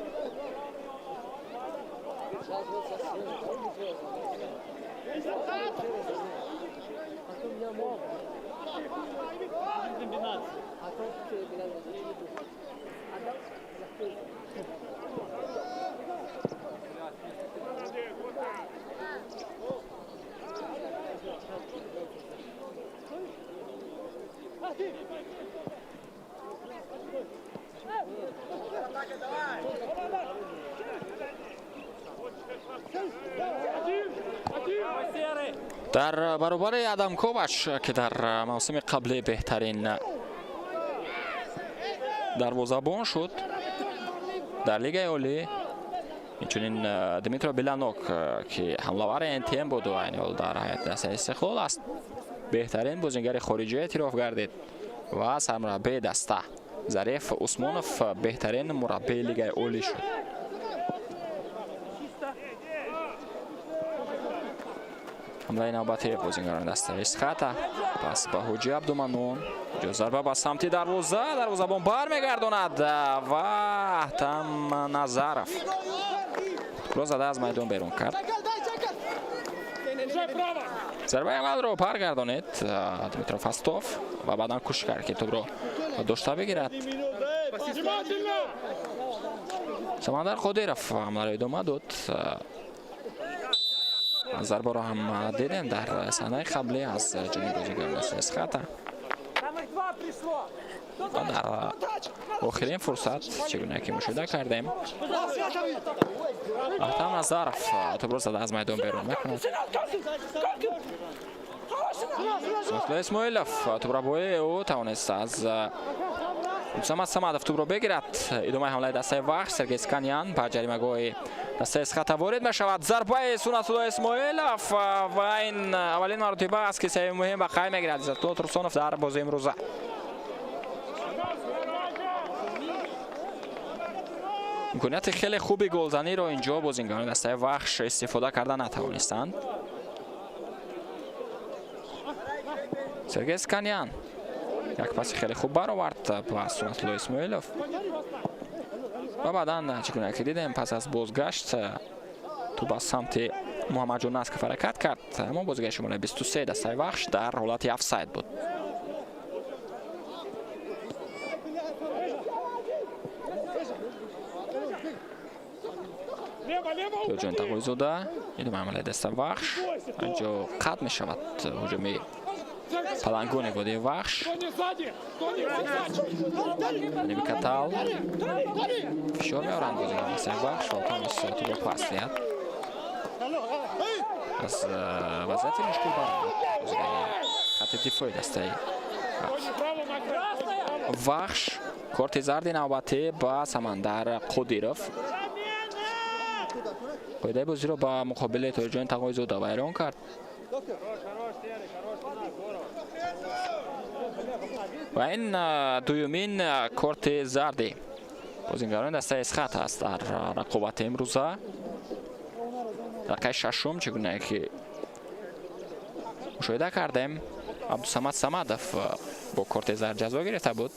Дар баробари Адам Ковач, ки дар мавсими қабли беҳтарин дарвозабон шуд дар Лигаи Олӣ, инчунин Дмитро Беланок, ки ҳамлавари НТМ буд ва айни ҳол дар ҳайати дастаи Истиқлол аст, беҳтарин бозингари хориҷӣ эътироф гардид ва сармураббии даста Зариф Усмонов беҳтарин мураббии Лигаи Олӣ шуд. Ҳамлаи навбати бозингарони дастаи Эсхата, пас ба Ҳоҷи Абдуманон, ҷо зарба ба самти дарвоза, дарвозабон бармегардонад ва Аҳтам Назаров тӯбро зада аз майдон берун кард. Зарбаи аввалро баргардонид Дмитро Фастов ва баъдан кӯшиш кард, ки тӯбро дошта бигирад. Самандар Қодиров ҳамларо идома дод. Зарбаро ҳам дидем дар саҳнаи қаблӣ аз ҷониби бозигари дастаи Эсхата. Ва дар охирин фурсат, чӣ гуна ки мушоҳида кардем, Аҳтам Назаров тӯбро зада аз майдон берун мекунад. Сунатулло Исмоилов тӯбрабои ӯ тавонист аз Самад Самадов тӯбро бигирад. Идомаи ҳамлаи дастаи Вахш, Сергей Сканян ба ҷаримагоҳи дастаи Эсхата ворид мешавад. Зарбаи Сунатулло Исмоилов ва ин аввалин маротиба аст, ки саҳифаи муҳим ба қайд мегирад Иззатулло Турсунов дар бозии имрӯза. Имконияти хеле хуби голзаниро инҷо бозингарони дастаи Вахш истифода карда натавонистанд. Сергей Сканян як паси хеле хуб баровард ба Сунатулло Исмоилов ва баъдан, чӣ гуна ки дидем, пас аз бозгашт тӯб аз самти Муҳаммадҷон Насков ҳаракат кард, аммо бозигари шумораи 23 дастаи Вахш дар ҳолати офсайд буд. Тоҷон Тағойзода идомаи ҳамлаи дастаи Вахш, инҷо қатъ мешавад ҳуҷуми палангони водии Вахш. Ниби Катал фишор меоранд бозигари дастаи Вахш ва тавонист тӯбро пас диҳад. Аз вазъияти мушкил баромад бозигари хати дифои дастаи Вахш. Корти зарди навбатӣ ба Самандар Қодиров. Қоидаи бозиро ба муқобили Тоҷон Тағойзода вайрон кард. Ва ин дуюмин корти зарди бозингарони дастаи Эсхата аст дар рақобати имрӯза. Дақиқаи шашум, чӣ гуна ки мушоҳида кардем, Абдусамад Самадов бо корти зард ҷазо гирифта буд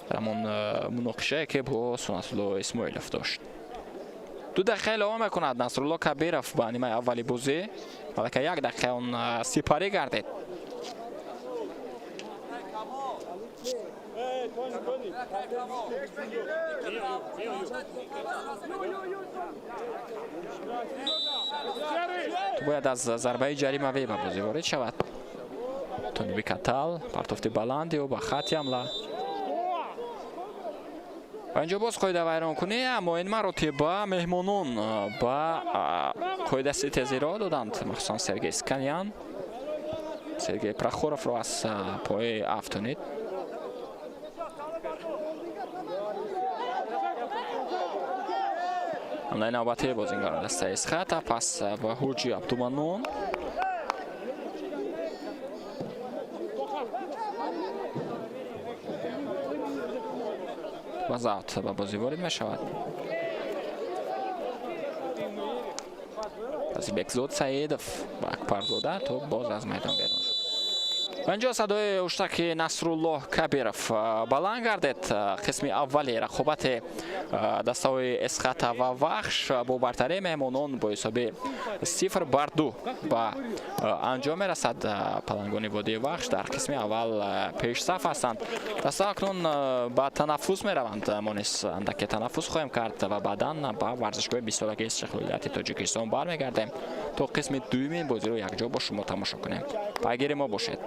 дар ҳамон муноқишае, ки бо Сунатулло Исмоилов дошт. 2 дақиқа илова мекунад Насрулло Кабиров ба нимаи аввали бозӣ. Балки 1 дақиқа он сипарӣ гардид. Ту бояд аз зарбаи ҷаримавӣ ба бозӣ ворид шавад. Тониби Катал партофти баланди ӯ ба хати ҳамла. Ва инҷо боз қоида вайронкунӣ, аммо ин маротиба меҳмонон ба қоида ситезиро доданд, махсусан Сергей Сканян. Сергей Прохоровро аз пои афтонид. Ҳамлаи навбатии бозингарон дастаи Эсхата, пас ба Ҳоҷи Абдуманон. Ва завт ба бозӣ ворид мешавад. Бекзод Саидов ба Акбарзода, тӯб боз аз майдон берун шуд. Инҷо садои уштаки Насруллоҳ Кабиров баланд гардид. Қисми аввали рақобати дастаҳои Эсхата ва Вахш бо бартарии меҳмонон бо ҳисоби 0-2 ба анҷом мерасад. Палангони водии Вахш дар қисми аввал пешсаф ҳастанд. Дастаҳо акнун ба танаффус мераванд. Мо низ андаке танаффус хоҳем кард ва баъдан ба варзишгоҳи бистсолагии истиқлолияти Тоҷикистон бармегардем, то қисми дуюми бозиро якҷо бо шумо тамошо кунем. Пайгири мо бошед.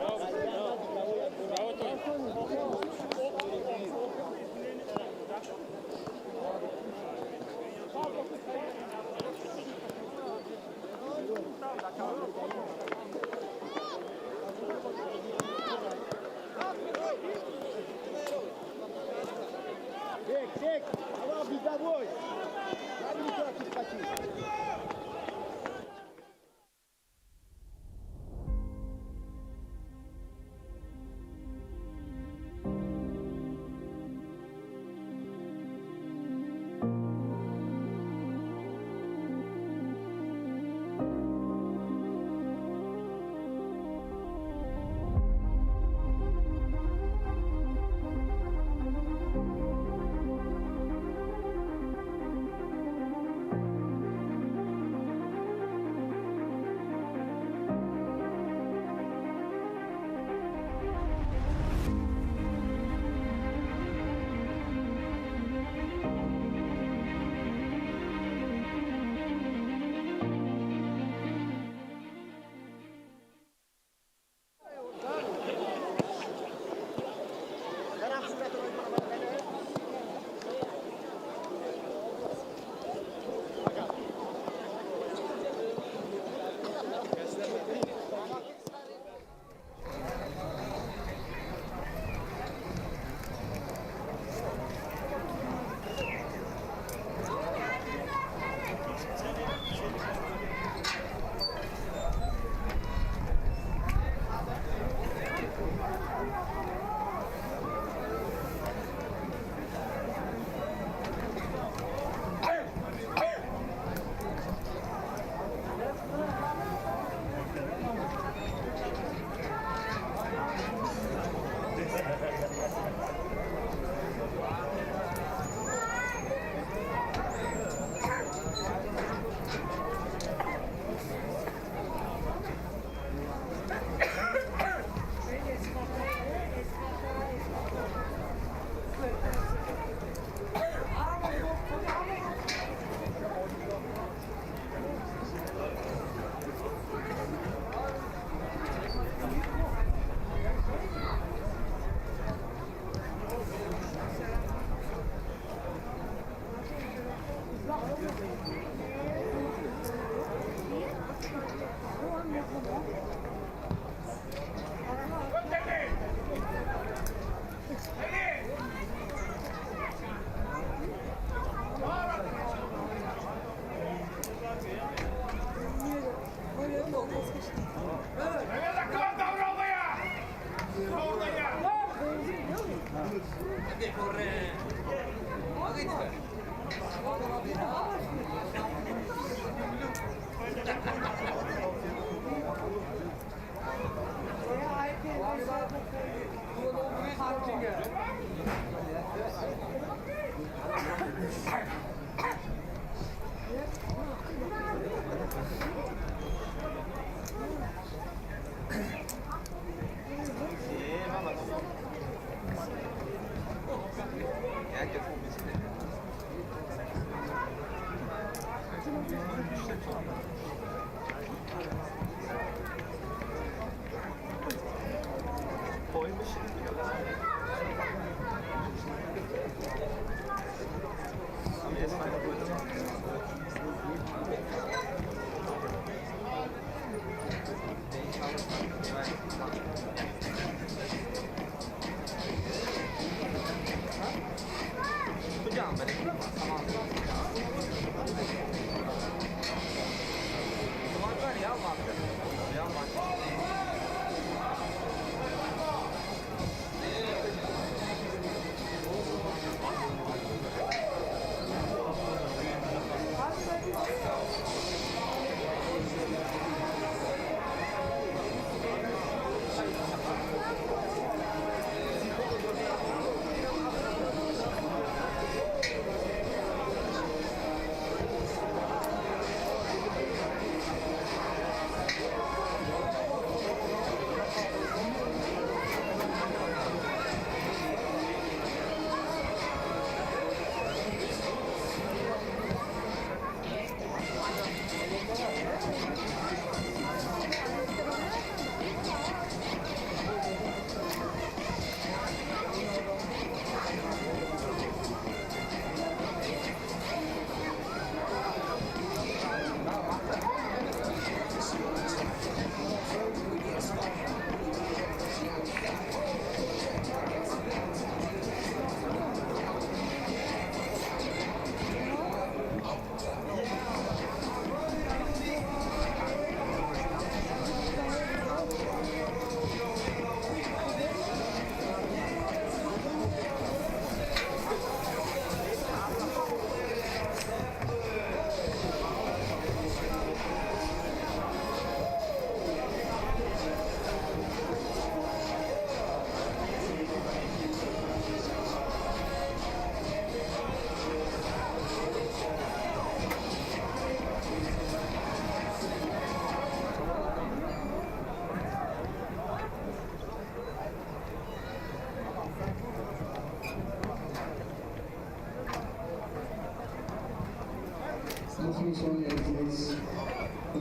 Мухлисони азиз,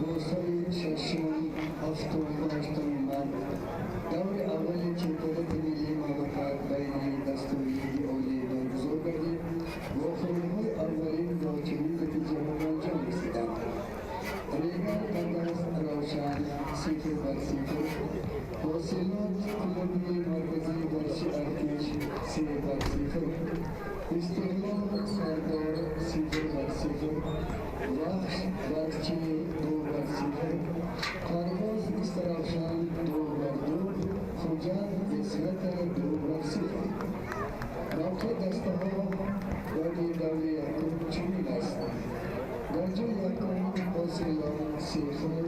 рӯзҳои шашум, ҳафтум ва ҳаштуми март даври аввали чемпионати миллии мамлакат байни дастаҳои Лиги Олӣ баргузор гардид. Вохӯриҳои аввалин бо чунин натиҷаҳо ба анҷом расиданд: Регар Қадас Равшан 0-0, Ҳосилот клуби марказии варзиши Артиш 3-0, Истиқлол Сардор 0-0, Вахш Варзчи 2-0, Парвоз Истаравшан 2-2, Хуҷанд Эсхата 2-0. Мавқеи дастаҳо баъди даври якум чунин аст: дар ҷои якум Ҳосилот се хол,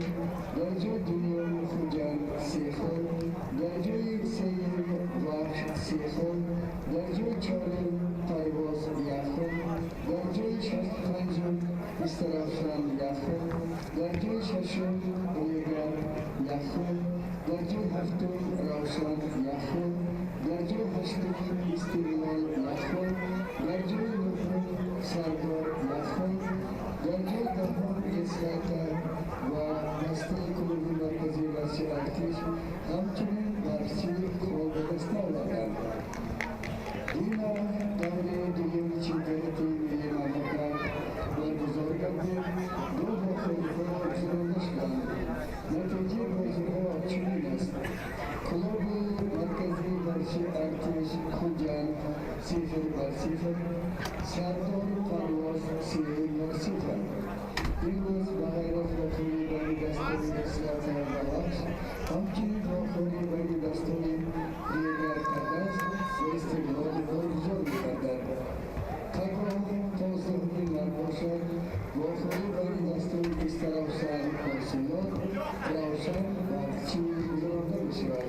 дар ҷои дуюм Хуҷанд се хол, дар ҷои сеюм Вахш се хол, дар ҷои чорум Парвоз як хол, дар ҷои панҷум Истаравшан як хол, дар ҷои шашум Регар як хол, дар ҷои ҳафтум Равшан як хол, дар ҷои ҳаштум Истиқлол як хол, дар ҷои нуҳум Сардор як хол, дар ҷои даҳум Эсхата ва дастаи клуби марказии варзиши Артиш, ҳамчунин Варзчи хол ба даст оварданд. Дина даври дуюми чемпионати миллии мамлакат баргузор гардид. Ду вохӯриҳо гузаронида шуданд. Натиҷаи бозиҳо чунин аст: клуби марказии варзиши Артиш Хуҷанд 0-0, Сардор Парвоз 3-0. Имрӯз ба ғайр аз вохӯрии байни дастаи Эсхата ва Вахш, ҳамчунин вохӯрии байни дастаи Регар Қадас ва Истиқлол баргузор мегардад. Пагоҳ 15-уми март бошад, вохӯрии байни дастаи Истаравшан Ҳосилот, Равшан Варзчи гузаронида мешавад.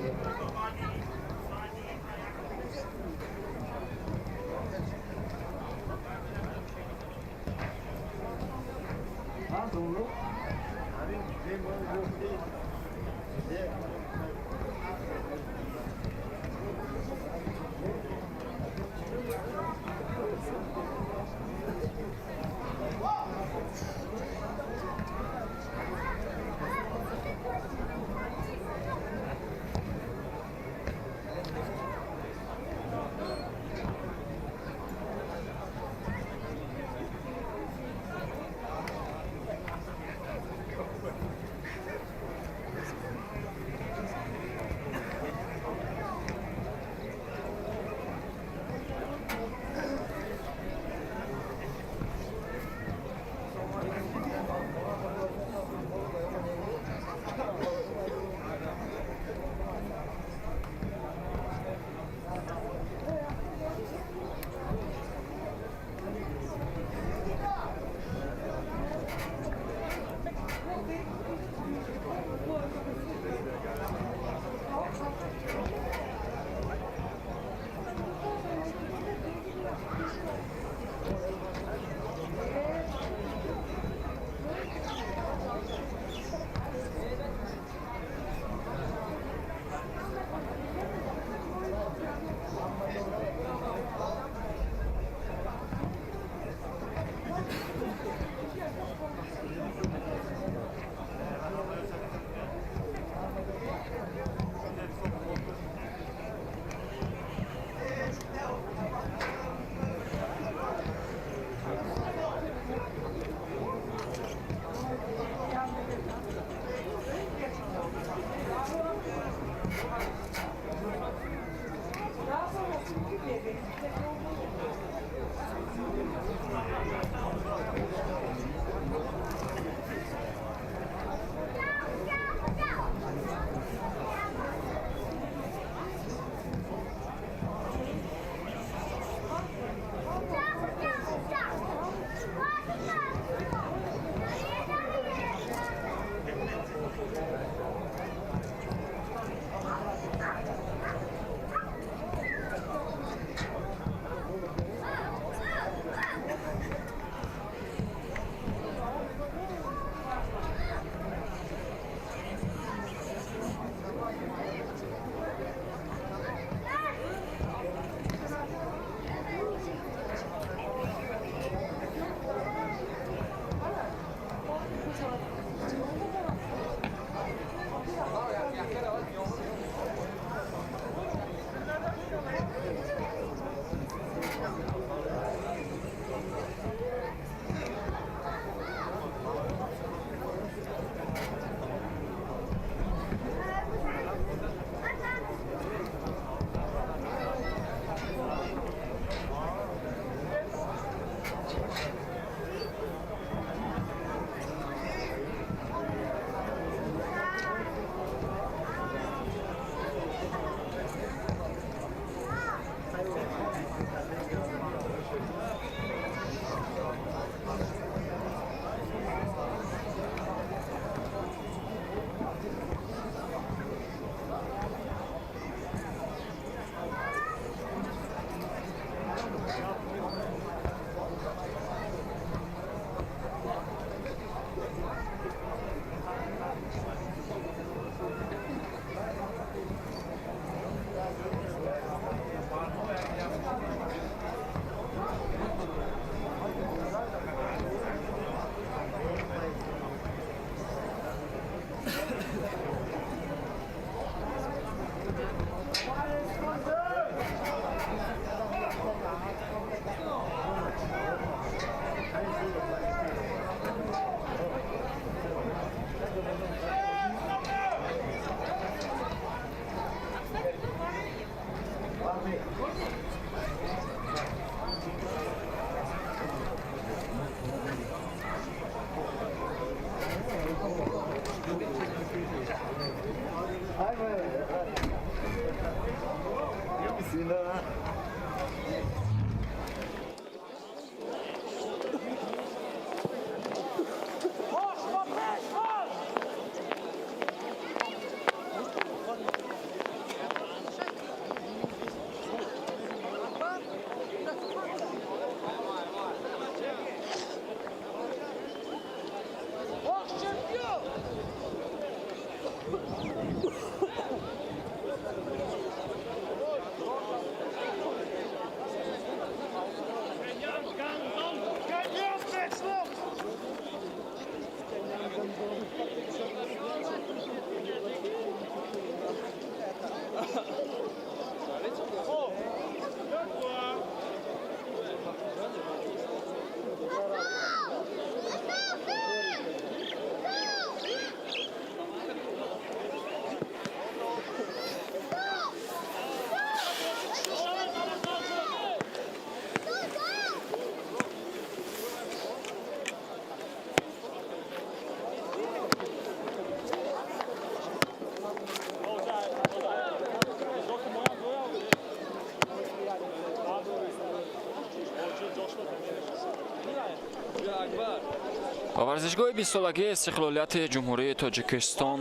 Ба варзишгоҳи бистсолагии истиқлолияти Ҷумҳурии Тоҷикистон,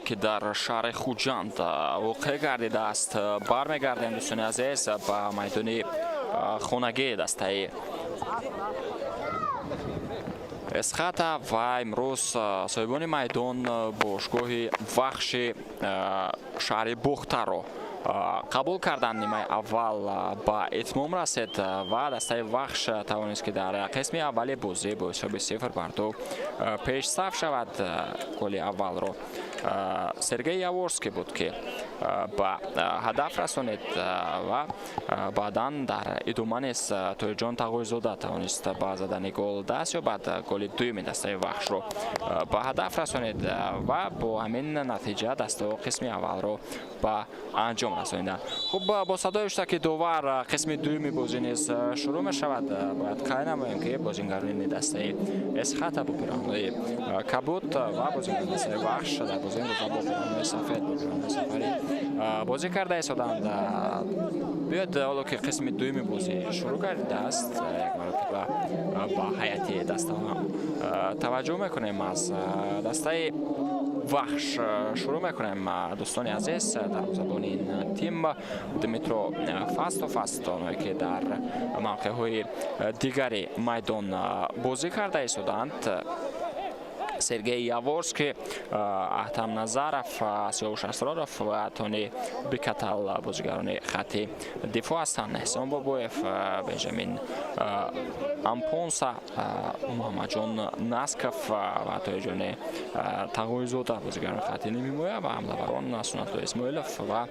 ки дар шаҳри Хуҷанд воқеъ гардидааст, бармегардем, дӯстони азиз, ба майдони хонагии дастаи Эсхата. Ва имрӯз соҳибони майдон бошгоҳи Вахши шаҳри Бохтарро қабул карданд. Нимаи аввал ба итмом расид ва дастаи Вахш тавонист, ки дар қисми аввали бозӣ бо ҳисоби 0-2 пешсаф шавад. Голи аввалро Сергей Яворский буд, ки ба ҳадаф расонид, ва баъдан дар идома низ Тоирҷон Тағойзода тавонист ба задани гол даст ёбад, голи дуюми дастаи Вахшро ба ҳадаф расонид ва бо ҳамин натиҷа дастаҳо қисми аввалро ба анҷом расониданд. Хуб, бо садои ҳуштаки довар қисми дуюми бозӣ низ шурӯъ мешавад. Бояд қайд намоем, ки бозингарони дастаи Эсхата бо пираҳанои кабуд ва бозингарони дастаи Вахш дар бозии имрӯза бо пираҳанои сафед, бо пираҳанои сафарӣ бозӣ карда истоданд. Биёед, ҳоло ки қисми дуюми бозӣ шурӯъ гардидааст, як маротиба ба ҳайати дастаҳо таваҷҷӯҳ мекунем. Аз дастаи Вахш шурӯъ мекунем, дӯстони азиз. Дарвозабони ин тим Дмитро Фастов аст. Онҳое ки дар мавқеъҳои дигари майдон бозӣ карда истоданд: Сергей Яворский, Аҳтам Назаров, Сиёвуш Асроров ва Тони Бикатал бозигарони хатти дифоъ ҳастанд. Эҳсон Бобоев, Бенҷамин Ампонса, Муҳаммадҷон Насков ва Тоиҷони Тағойзода бозигарони хатти нимҳимоя ва ҳамлаварон Сунатулло Исмоилов ва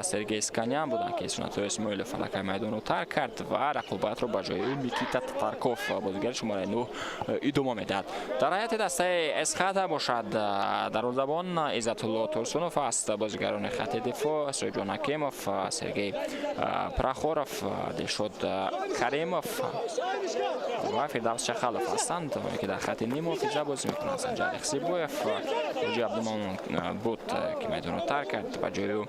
Сергей Сканян буданд, ки Сунатулло Исмоилов аллакай майдонро тарк кард ва рақобатро ба ҷои ӯ Никита Татарков, бозигари шумораи 9, идома медиҳад. Дар ҳайати дастаи Эсхата бошад, дарвозабон Иззатулло Турсунов аст. Бозигарони хатти дифоъ Соҳибҷон Ҳакимов, Сергей Прохоров, Дилшод Каримов ва Фирдавс Чахалов ҳастанд. Онҳое ки дар хатти ниммуҳофиза бозӣ мекунанд: Санҷар Ихсибоев, Ҳоҷи Абдумонон буд, ки майдонро тарк кард, ба ҷои ӯ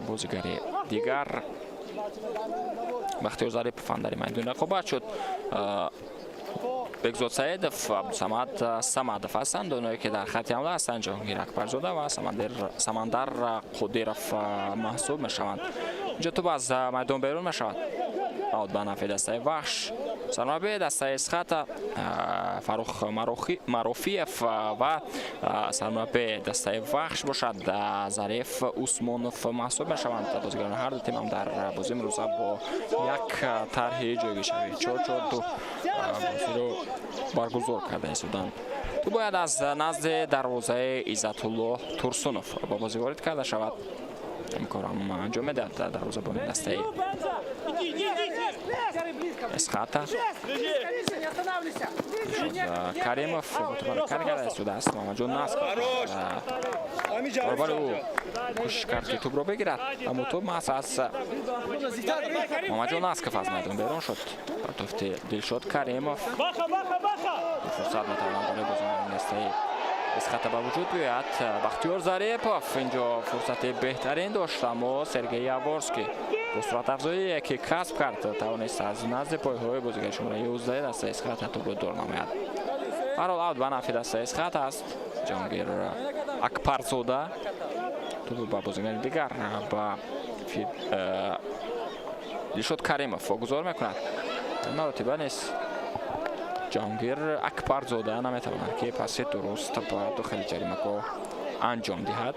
бозигари дигар Бахтиёр Зарипов андари майдон рақобат шуд. Бекзод Саидов, Абдусамад Самадов ҳастанд. Онҳое ки дар хатти ҳамла ҳастанд: Ҷаҳонгир Акбарзода ва Самандар Қодиров маҳсуб мешаванд. Инҷо тӯб аз майдон берун мешавад, аут ба нафъи дастаи Вахш. Сармураббии дастаи Эсхата Фаррух Марофиев ва сармураббии дастаи Вахш бошад Зариф Усмонов маҳсуб мешаванд. Бозигарони ҳар ду тим ҳам дар бозии имрӯза бо як тарҳи ҷойгиршавӣ 4-4-2 бозиро баргузор карда истоданд. Тӯб бояд аз назди дарвозаи Иззатулло Турсунов ба бозӣ ворид карда шавад. Ин корам анҷом медиҳад дарвозабони дастаи Эсхата. Каримов ҳаракат карда истодааст. Муҳаммадҷон Насков баробари ӯ кӯшиш кард, ки тӯбро бигирад, аммо тӯб маҳз аз Муҳаммадҷон Насков аз майдон берун шуд. Партофти Дилшод Каримов фурсат метавонад барои бозигарони дастаи Эсхата ба вуҷуд биёяд. Бахтиёр Зарипов инҷо фурсати беҳтарин дошт, аммо Сергей Яворский бо суръатафзоие ки касб кард, тавонист аз назди пойҳои бозигари шумораи 11 дастаи Эсхата тӯбро дур намояд. Ҳарҳол, аут ба нафъи дастаи Эсхата аст. Ҷаҳонгир Акбарзода тӯбро ба бозигари дигар, ба Дилшод Каримов вогузор мекунад. Маротиба низ Ҷаҳонгир Акбарзода наметавонад, ки паси дуруст ба дохили ҷаримагоҳ анҷом диҳад.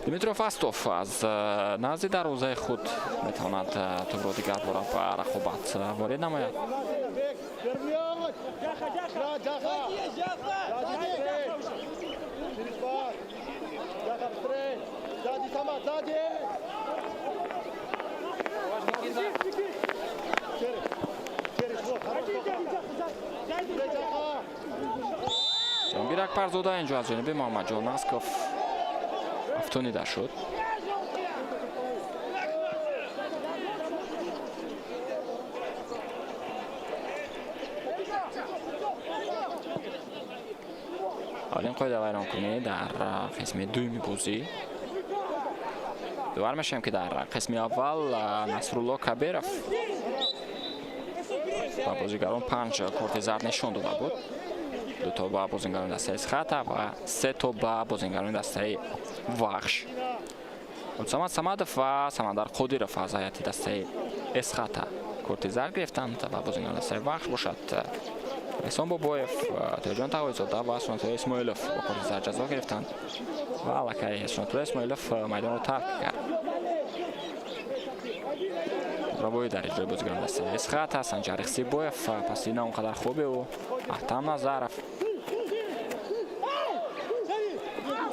Дмитро Фастов аз назди дарвозаи худ метавонад тӯбро дигар бора ба рақобат ворид намояд. Ҷаҳонгир Акбарзода инҷо аз ҷониби Муҳаммадҷон Насков афтонида шуд. Аввалин қоидавайронкунӣ дар қисми дуюми бозӣ. Довар мешавем, ки дар қисми аввал Насрулло Кабиров ба бозигарон 5 корти зард нишон дода буд. 2 то ба бозингарони дастаи Эсхата ва 3 то ба бозингарони дастаи Вахш. Самад Самадов ва Самандар Қодиров аз ҳайати дастаи Эсхата корти зард гирифтанд ва бозингарони дастаи Вахш бошад Эҳсон Бобоев, Тоҳирҷон Тағоизода ва Сунатулло Исмоилов бо корти зард ҷазо гирифтанд ва аллакай Сунатулло Исмоилов майдонро тарк кард. Равои дар иҷрои бозигарони дастаи Эсхата Санҷар Ихсибоев, паси на он қадар хуби ӯ Аҳтам Назаров,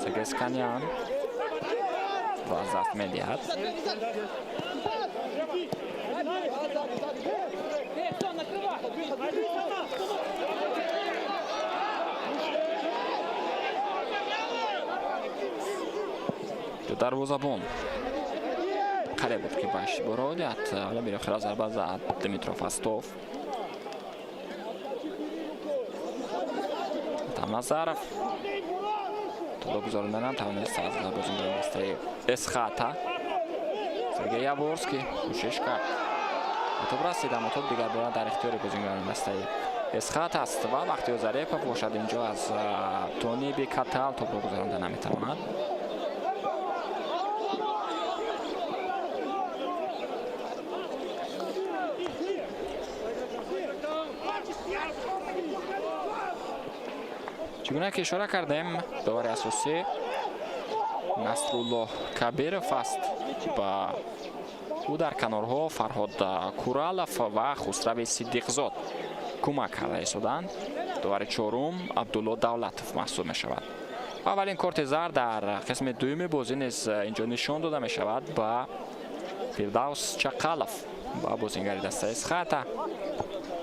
Сергей Сканян ва аз даст медиҳад. Дарвозабон қариб буд, ки ба иштибоҳ роҳ диҳад, вале билохира зарба зад Дмитро Фастов. Назаров толо гузаронда натавонист аз бозингарони дастаи Эсхата. Сергей Яворский кӯшиш кард, ба топ расид, аммо топ дигар бора дар ихтиёри бозингарони дастаи Эсхата аст ва Бахтиёр Зарипов бошад инҷо аз тониби Катал топро гузаронда наметавонад. Чӣ гуна ки ишора кардем, довари асосӣ Насруллоҳ Кабиров аст ба ӯ дар канорҳо Фарҳод Куралов ва Хусрави Сиддиқзод кӯмак карда истоданд. Довари чорум Абдулло Давлатов маҳсуб мешавад. Аввалин корти зард дар қисми дуюми бозӣ низ инҷо нишон дода мешавад ба Фирдавс Чақалов, ба бозингари дастаи Эсхата.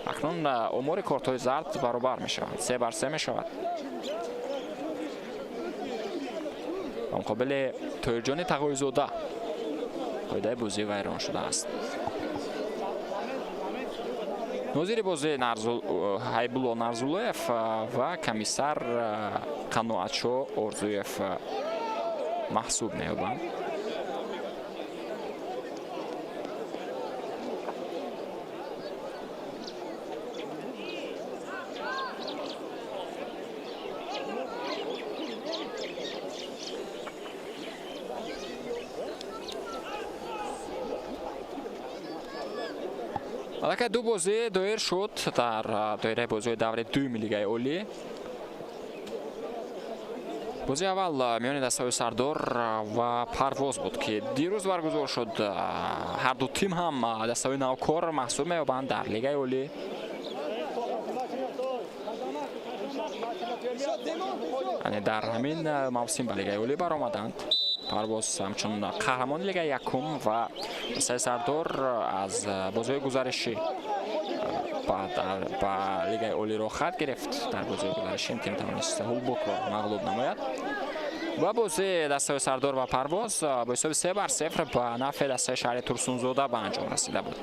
Акнун омори кортҳои зард баробар мешаванд, 3-3 мешавад. Ба муқобили Тоҳирҷони Тағоизода қоидаи бозӣ вайрон шудааст. Нозири бозӣ Ҳайбулло Нарзуллоев ва комиссар Қаноатшо Орзуев маҳсуб меёбанд. Аллакай ду бозӣ доир шуд дар доираи бозиҳои даври дуюми Лигаи Олӣ. Бозии аввал миёни дастаҳои Сардор ва Парвоз буд, ки дирӯз баргузор шуд. Ҳар ду тим ҳам дастаҳои навкор маҳсуб меёбанд дар Лигаи Олӣ. Яъне дар ҳамин мавсим ба Лигаи Олӣ баромаданд. Парвоз ҳамчун қаҳрамони Лигаи якум ва дастаи Сардор аз бозиҳои гузаришӣ ба Лигаи Олӣ роҳхат гирифт. Дар бозиҳои гузаришӣ тим тавонист Ҳулбукро мағлуб намояд. Ва бозии дастаҳои Сардор ва Парвоз бо ҳисоби 3-0 ба нафъи дастаи шаҳри Турсунзода ба анҷом расида буд.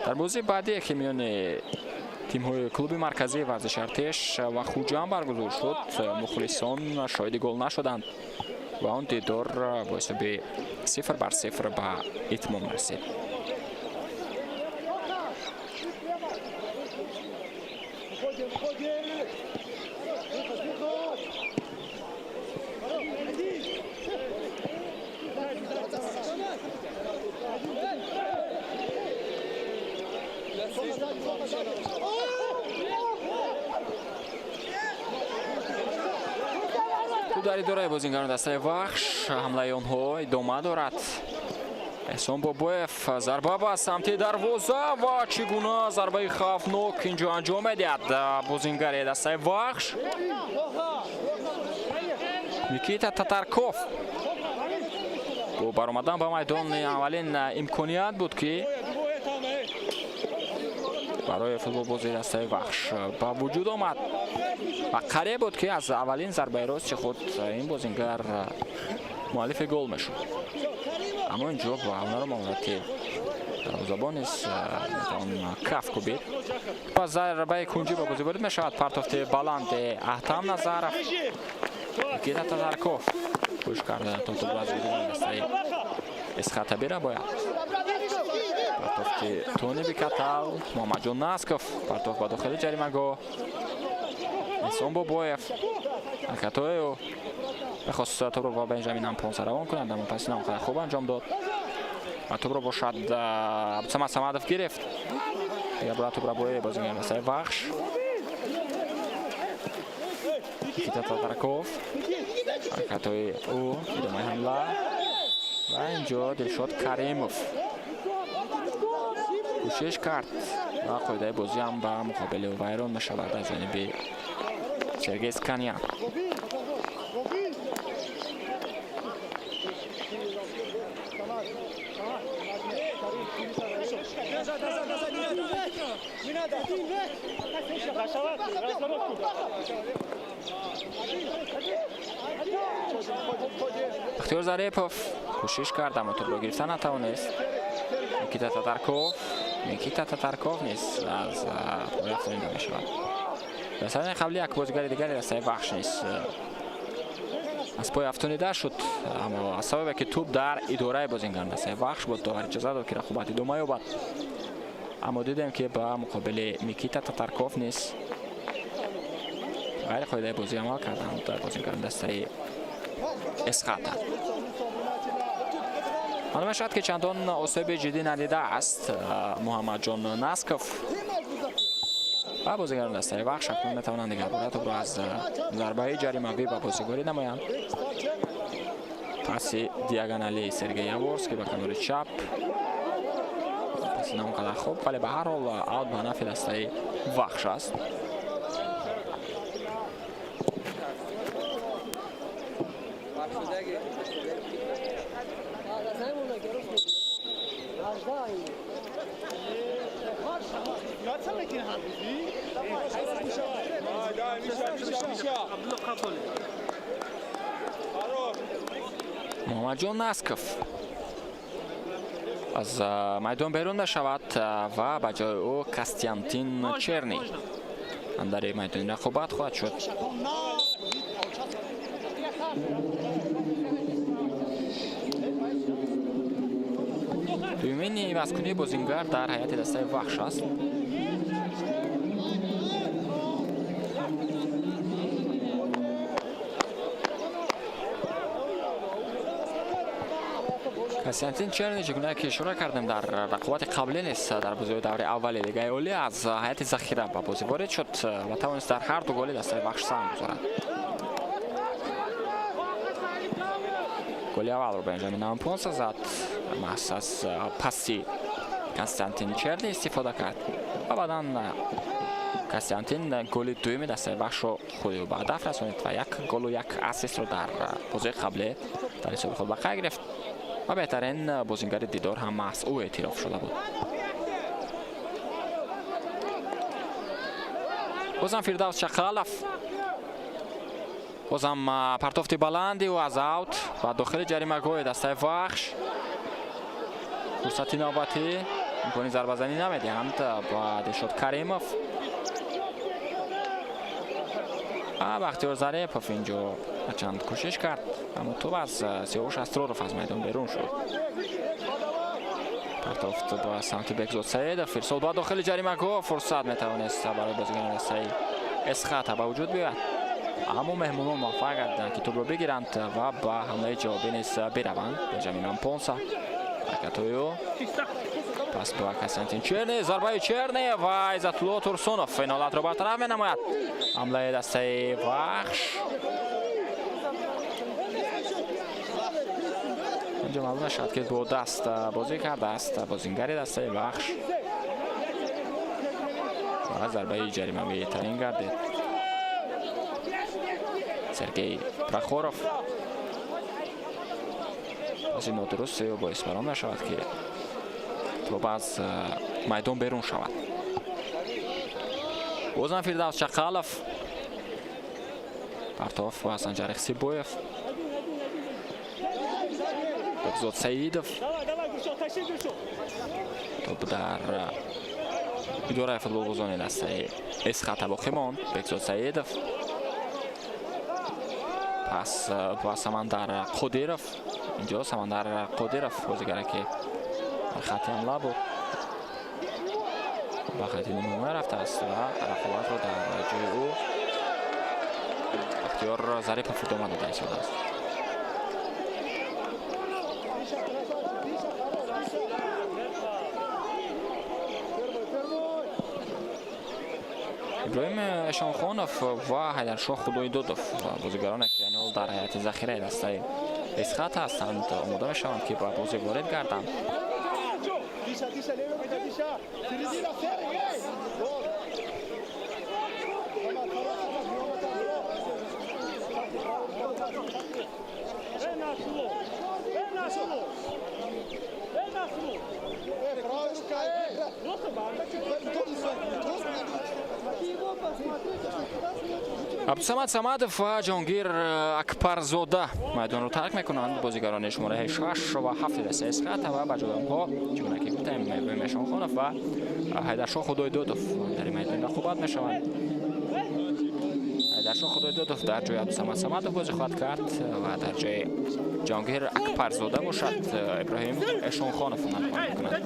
Дар бозии баъдие, ки миёни тимҳои клуби марказии варзиши Артеш ва Хуҷанд баргузор шуд, мухлисон шоҳиди гол нашуданд ва он дидор бо ҳисоби 0-0 ба итмом расид. Дар идораи бозингарони дастаи Вахш ҳамлаи онҳо идома дорад. Эҳсон Бобоев зарба ба самти дарвоза ва чӣ гуна зарбаи хавфнок инҷо анҷом медиҳад бозингари дастаи Вахш Никита Татарков. Бо баромадан ба майдон аввалин имконият буд, ки барои футболбози дастаи Вахш ба вуҷуд омад ва қариб буд, ки аз аввалин зарбаи рости худ ин бозингар муаллифи гол мешуд, аммо инҷо ба ҳунару маҳорати Дарвозабон низ метавон каф кӯбид. Пас зарбаи кунҷӣ ба бозӣ ворид мешавад. Партофти баланди Аҳтам Назаров. Никита Татарков кӯшиш карда то тӯбро аз бозигари дастаи Эсхата бирабояд. Партофти Тони Бикатал, Муҳаммадҷон Насков, партофт ба дохили ҷаримагоҳ. Эҳсон Бобоев ҳаракатҳои ӯ мехост тӯбро ба Бенҷамин Ампонса равон кунад, аммо паси на он қадар хуб анҷом дод. Ва тӯбро бошад Абдусамад Самадов гирифт. Дигар бора тӯбро бои бозигари дастаи Вахш. Никита Татарков, ҳаракатҳои ӯ, идомаи ҳамла. Ва инҷо Дилшод Каримов кӯшиш кард ва қоидаи бозӣ ҳам ба муқобили ӯ вайрон мешавад аз ҷониби Сергей Сканян. Бахтиёр Зарипов кӯшиш кард, аммо тӯбро гирифта натавонист. Никита Татарков, Никита Татарков низ аз пой афтонида мешавад. Дар саҳнаи қабли як бозигари дигари дастаи Вахш низ аз пой афтонида шуд, аммо аз сабабе ки тӯб дар идораи бозингар дастаи Вахш буд, довар иҷоза дод, ки рақобат идома ёбад. Аммо дидем, ки ба муқобили Никита Татарков низ ғайри қоидаи бозӣ амал карданд дар бозингари дастаи Эсхата. Маълум мешавад, ки чандон осеби ҷиддӣ надидааст Муҳаммадҷон Насков ва бозигарони дастаи Вахш акнун метавонанд дигарбора тӯбро аз зарбаи ҷаримавӣ ба бозӣ ворид намоянд. Паси диагоналии Сергей Яворский ба канори чап, паси на он қадар хуб, вале ба ҳар ҳол аут ба нафи дастаи Вахш аст. Муҳаммадҷон Насков аз майдон берун мешавад ва ба ҷои ӯ Костянтин Черни андари майдони рақобат хоҳад шуд. Дуюмин ивазкунии бозингар дар ҳайати дастаи Вахш аст. Константин Черни, чигуна ки ишора кардем, дар рақобати қаблӣ низ дар бозиҳои даври аввали Лигаи Олӣ аз ҳайати захира ба бозӣ ворид шуд ва тавонист дар ҳар ду голи дастаи Вахш саҳм гузорад. Голи аввалро Бенҷамин Ампонса зад, маҳз аз пасси Константин Черни истифода кард ва баъдан Константин голи дуюми дастаи Вахшро худи ӯ ба ҳадаф расонид ва як голу як ассистро дар бозии қаблӣ дар ҳисоби худ ба қайд гирифт ва беҳтарин бозингари дидор ҳам маҳз ӯ эътироф шуда буд. Бозам Фирдавс Чақалов, бозам партофти баланди ӯ аз аут ва дохили ҷаримагоҳи дастаи Вахш. Фурсати навбатӣ, имкони зарбазанӣ намедиҳанд ба Дилшод Каримов. Бахтиёр Зарипов инҷо чанд кӯшиш кард, аммо тӯб аз Сиёвуш Асроров аз майдон берун шуд. Партофт ба самти Бекзод Саидов, ирсол ба дохили ҷаримагоҳ, фурсат метавонист барои бозигарони дастаи Эсхата ба вуҷуд биёяд, аммо меҳмонон муваффақ гардиданд, ки тӯбро бигиранд ва ба ҳамлаи ҷавобӣ низ бираванд. Бенҷамин Ампонса, ҳаракатҳои ӯ, пас ба Константин Черни, зарбаи Черни ва Иззатулло Турсунов ин ҳолатро бартараф менамояд. Ҳамлаи дастаи Вахш инҷо маълум мешавад, ки бо даст бозӣ кардааст бозингари дастаи Вахш ва зарбаи ҷаримавӣ таъин гардид. Сергей Прохоров паси нодурусти ӯ боис барон мешавад, ки тӯб аз майдон берун шавад. Бозам Фирдавс Чақалов, партоф ба Санҷар Ихсибоев, Бекзод Саидов. Тӯб дар идораи футболбозони дастаи Эсхата боқӣ монд. Бекзод Саидов пас ба Самандар Қодиров. Инҷо Самандар Қодиров, бозигаре ки хати ҳамла буд, ба хати нимҳимоя рафтааст ва рақобатро дар ҷои ӯ Бахтиёр Зарипов идома дода истодааст. Иброҳим Эшонхонов ва Ҳайдаршоҳ Худойдодов, бозигароне ки айни ҳол дар ҳайати захираи дастаи Эсхата ҳастанд, омода мешаванд ки ба бозӣ ворид гарданд. Абдусамад Самадов ва Ҷонгир Акбарзода майдонро тарк мекунанд. Бозигарони шумораи 6 ва 7 дастаи Эсхата ва ба ҷои онҳо, чигуна ки гуфтем, Иброҳим Эшонхонов ва Ҳайдаршоҳ Худойдодов дар ин майдон рақобат мешаванд. Ҳайдаршоҳ Худойдодов дар ҷои Абдусамад Самадов бозӣ хоҳад кард ва дар ҷои Ҷонгир Акбарзода бошад Иброҳим Эшонхонов ҳунарнамоӣ мекунад.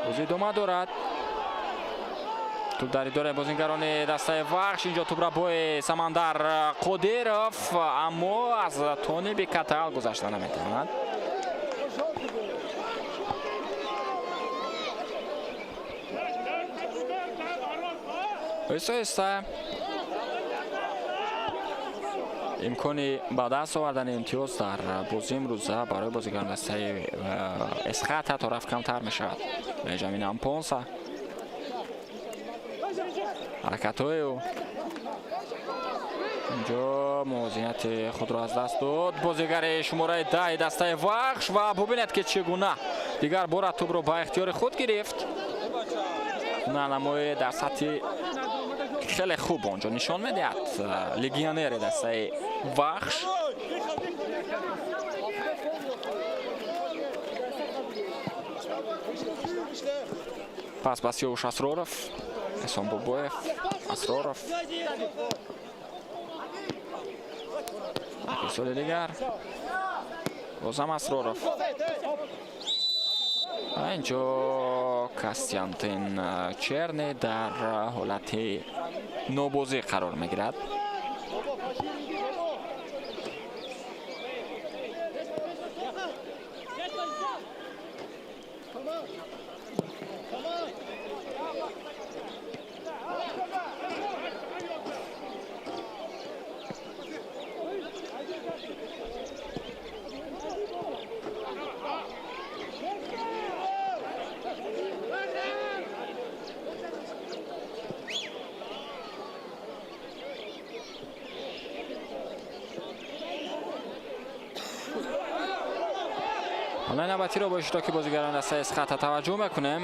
Бозӣ идома дорад. Тӯб дар идораи бозингарони дастаи Вахш. Инҷо тӯбрабои Самандар Қодиров, аммо аз Тони Бекатал гузашта наметавонад. Оҳиста оҳиста имкони ба даст овардани имтиёз дар бозии имрӯза барои бозигарони дастаи Эсхата то рафт камтар мешавад. Бенҷамин Ампонса, ҳаракатҳои ӯ инҷо мувозинати худро аз даст дод. Бозигари шумораи 10 дастаи Вахш ва бубинед ки чӣ гуна дигар бора тӯбро ба ихтиёри худ гирифт. Ҳунарнамоӣ дар сатҳи хеле хуб онҷо нишон медиҳад легионери дастаи Вахш. Пас ба Сиёвуш Асроров, Эҳсон Бобоев, Асроров. Соли дигар бозам Асроров. Инҷо Костянтин Черни дар ҳолати нобозӣ қарор мегирад. ҳамлаи навбатиро бо иштироки бозигарони дастаи Эсхата таваҷҷӯҳ мекунем.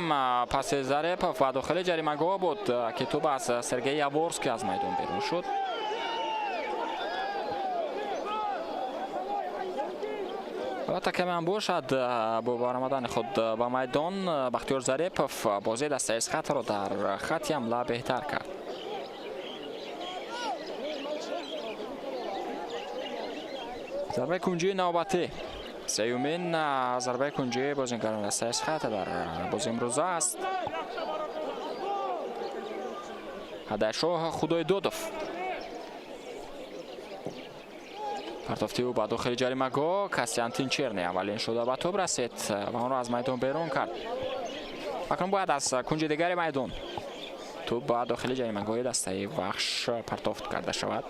Паси Зарепов ба дохили ҷаримагоҳ буд ки тӯб аз Сергей Яворский аз майдон берун шуд. Албатта каме ҳам бошад, бо баромадани худ ба майдон Бахтиёр Зарепов бозии дастаи Эсхатаро дар хатти ҳамла беҳтар кард. Зарбаи кунҷии навбатӣ, сеюмин зарбаи кунҷии бозингарони дастаи Эсхата дар бозии имрӯза аст. Ҳайдаршоҳ Худойдодов партофти ӯ ба дохили ҷаримагоҳ. Костянтин Черни аввалин шуда ба тӯб расид ва онро аз майдон берун кард. Акнун бояд аз кунҷи дигари майдон тӯб ба дохили ҷаримагоҳи дастаи Вахш партофт карда шавад.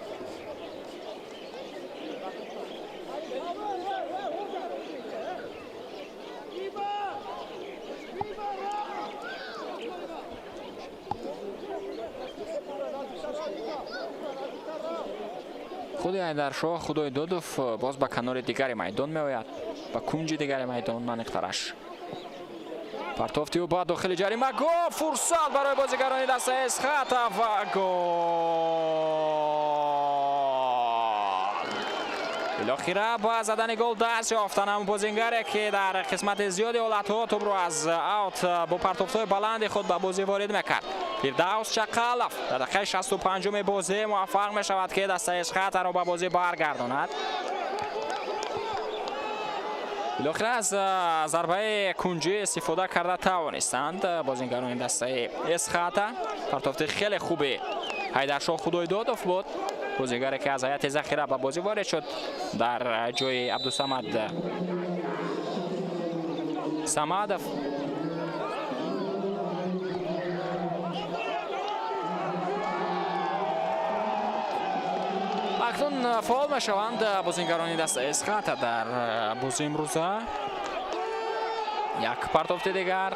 Худи Ҳайдаршоҳ Худойдодов боз ба канори дигари майдон меояд, ба кунҷи дигари майдон наниқтараш. Партофти ӯ ба дохили ҷаримагоҳ, фурсат барои бозигарони дастаи Эсхата ва гол! Билохира ба задани гол даст ёфтан ҳам бозингаре ки дар қисмати зиёди ҳолатҳо тӯбро аз аут бо партофтҳои баланди худ ба бозӣ ворид мекард. Фирдавс Чақалов дар дақиқаи 65-уми бозӣ муваффақ мешавад ки дастаи Эсхатаро ба бозӣ баргардонад. Билохира аз зарбаи кунҷӣ истифода карда тавонистанд бозингарони дастаи Эсхата. Партофти хеле хуби Ҳайдаршоҳ Худойдодов буд, бозигаре ки аз ҳайати захира ба бозӣ ворид шуд дар ҷои Абдусамад Самадов. Акнун фаъол мешаванд бозингарони дастаи Эсхата дар бозии имрӯза. Як партофти дигар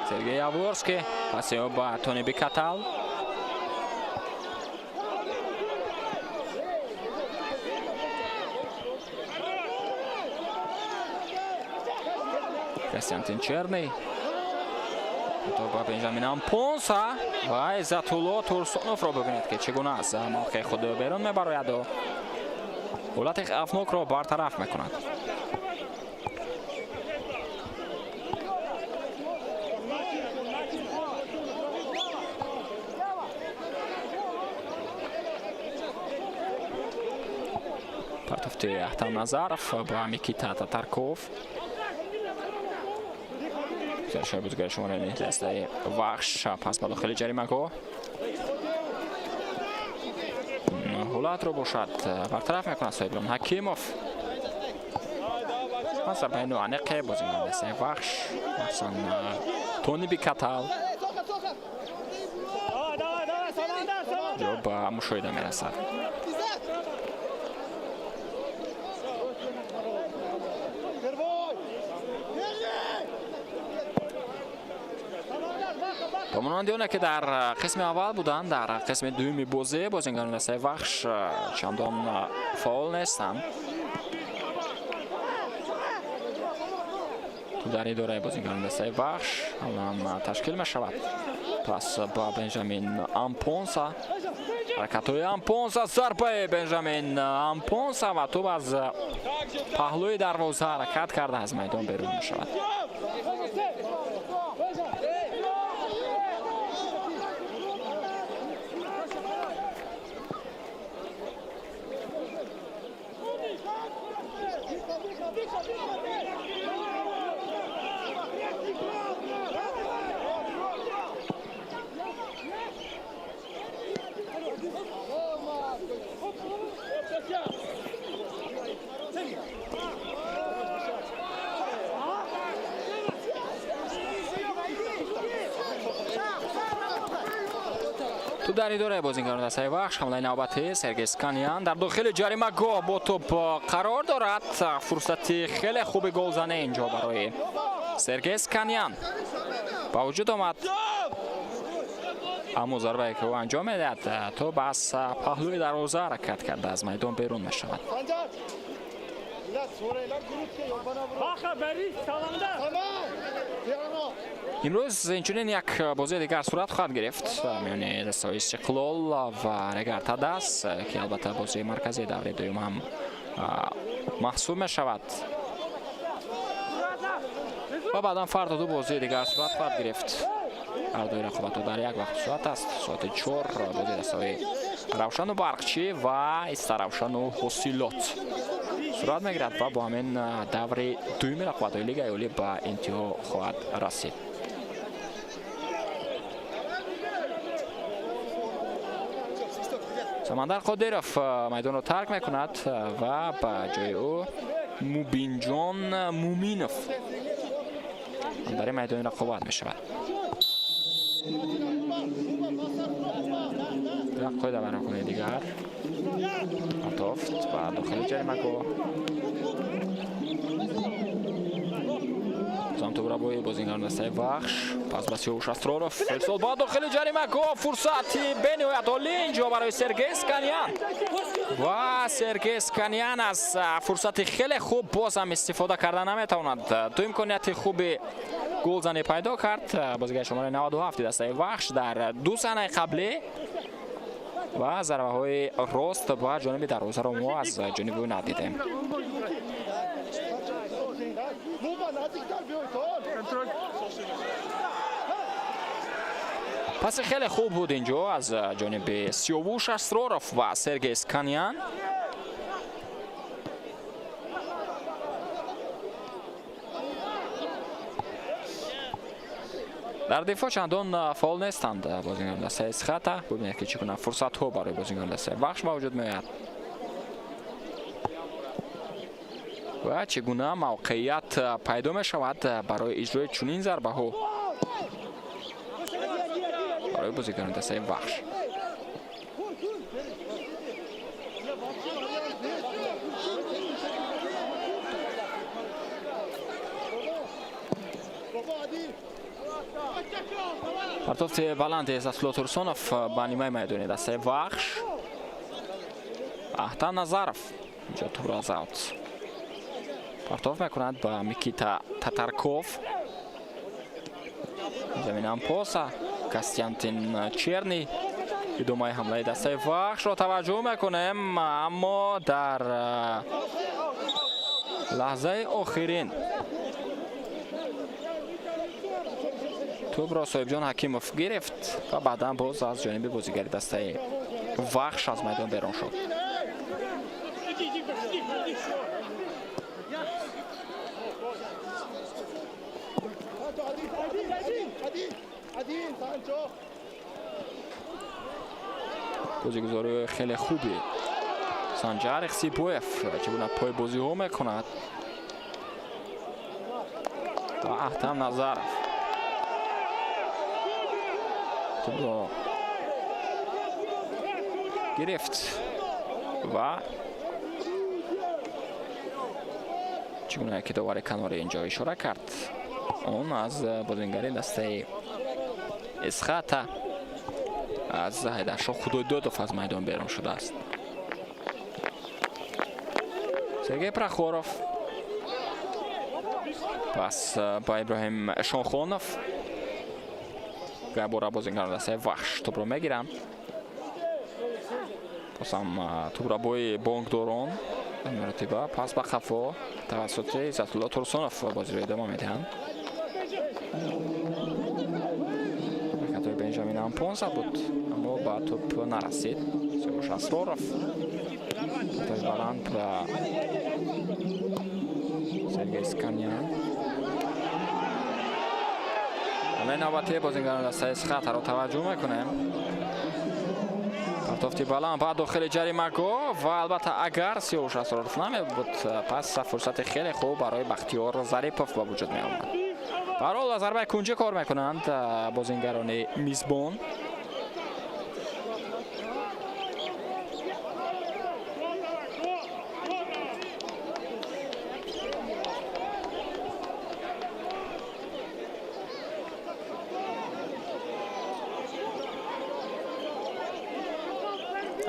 Сергей Яворский, паси ӯ ба Тони Бикатал. Константин Черный то ба Бенҷамин Ампонса ва Иззатулло Турсуновро бибинед ки чӣ гуна аз мавқеи худ берун мебарояду ҳолати хавфнокро бартараф мекунад. Партофти Ахтам Назаров ба Микита Татарков. Шояд бозигари шумораи дастаи Вахш пас ба дохили ҷаримагоҳ ҳолатро бошад бартараф мекунад Соҳибҷон Ҳакимов. Пас зарбаи ноаниқе бозигари дастаи Вахш, махсусан Тони Бикатал ҷо ба мушоҳида мерасад. Ба монанди оне ки дар қисми аввал буданд, дар қисми дуюми бозӣ бозингарони дастаи Вахш чандон фаъол нестанд. Дар идораи бозингарони дастаи Вахш ҳам ташкил мешавад. Пас ба Бенҷамин Ампонса, ҳаракатҳои Ампонса, зарбаи Бенҷамин Ампонса ва тӯб аз паҳлӯи дарвоза ҳаракат карда аз майдон берун мешавад. Дар идораи бозингарони дастаи Вахш ҳамлаи навбатӣ Сергей Сканян дар дохили ҷаримагоҳ бо тӯб қарор дорад. Фурсати хеле хуби голзанӣ инҷо барои Сергей Сканян ба вуҷуд омад, аммо зарбае ки ӯ анҷом медиҳад тӯб аз паҳлӯи дарвоза ҳаракат карда аз майдон берун мешавад. Имрӯз инчунин як бозии дигар сурат хоҳад гирифт миёни дастаҳои Истиқлол ва Регар Тадас, ки албатта бозии марказии давраи дуюм ҳам маҳсуб мешавад. Ва баъдан фардо ду бозии дигар сурат хоҳад гирифт. Ҳардуи рақобатҳо дар як вақту соат аст. Соати 4 бозии дастаҳои Равшану Барқчӣ ва Истаравшану Ҳосилот сурат мегирад ва бо ҳамин даври дуюми рақобатҳои Лигаи Олӣ ба интиҳо хоҳад расид. Самандар Қодиров майдонро тарк мекунад ва ба ҷои ӯ Мубинҷон Муминов дар ин майдони рақобат мешавад. Як қоида баракуни дигар партофт ба дохили ҷаримагоҳ. Тӯбро бои бозингарони дастаи Вахш, пас ба Сиёвуш Асроров ирсол ба дохили ҷаримагоҳ. Фурсати бениҳоят олӣ инҷо барои Сергей Сканян ва Сергей Сканян аз фурсати хеле хуб боз ҳам истифода карда наметавонад. Ду имконияти хуби голзанӣ пайдо кард бозигари шумораи 97 дастаи Вахш дар ду саҳнаи қаблӣ. Ва зарбаҳои рост ба ҷониби дарвозаро мо аз ҷониби ӯ надидем. Паси хеле хуб буд инҷо аз ҷониби Сиёвуш Асроров ва Сергей Сканян. Дар дифоъ чандон фаъол нестанд бозигарони дастаи Эсхата. Бубинед, ки чӣ гуна фурсатҳо барои бозигарони дастаи Вахш ба вуҷуд меояд ва чӣ гуна мавқеият пайдо мешавад барои иҷрои чунин зарбаҳо барои бозигарони дастаи Вахш. Партофти баланди Иззатулло Турсунов ба нимаи майдони дастаи Вахш. Аҳтам Назаров инҷо тӯбро аз аут партоф мекунад ба Микита Татарков. Заминам поса Костянтин Черный. Идомаи ҳамлаи дастаи Вахшро таваҷҷӯҳ мекунем, аммо дар лаҳзаи охирин тӯбро Соҳибҷон Ҳакимов гирифт ва баъдан боз аз ҷониби бозигари дастаи Вахш аз майдон берун шуд. Бозигузории хеле хуби Санҷар Ихсибоев чӣ гуна пойбозиҳо мекунад ва Аҳтам Назаров тӯбро гирифт ва чӣ гуна ки довари канори инҷо ишора кард, он аз бозингари дастаи Эсхата аз Ҳайдаршоҳ Худойдодов аз майдон берун шудааст. Сергей Прохоров пас ба Иброҳим Эшонхонов. Бора бозингарони дастаи Вахш тӯбро мегиранд. Бозам тӯбрабои бонкдорон маротиба пас ба қафо тавассути Иззатулло Турсунов бозиро идома медиҳанд. Ҳаракатҳои Бенҷамин Ампонса буд, аммо ба тӯб нарасид. Сиёвуш Асроров тӯби баланд ба Сергей Сканян. Ҳамлаи навбатии бозингарони дастаи Эсхатаро таваҷҷӯҳ мекунем. Партофти баланд ба дохили ҷаримагоҳ ва албатта агар Сиёвуш Асроров намебуд, пас фурсати хеле хуб барои Бахтиёр Зарипов ба вуҷуд меомад. Ба ҳар ҳол зарбаи кунҷӣ кор мекунанд бозингарони мизбон.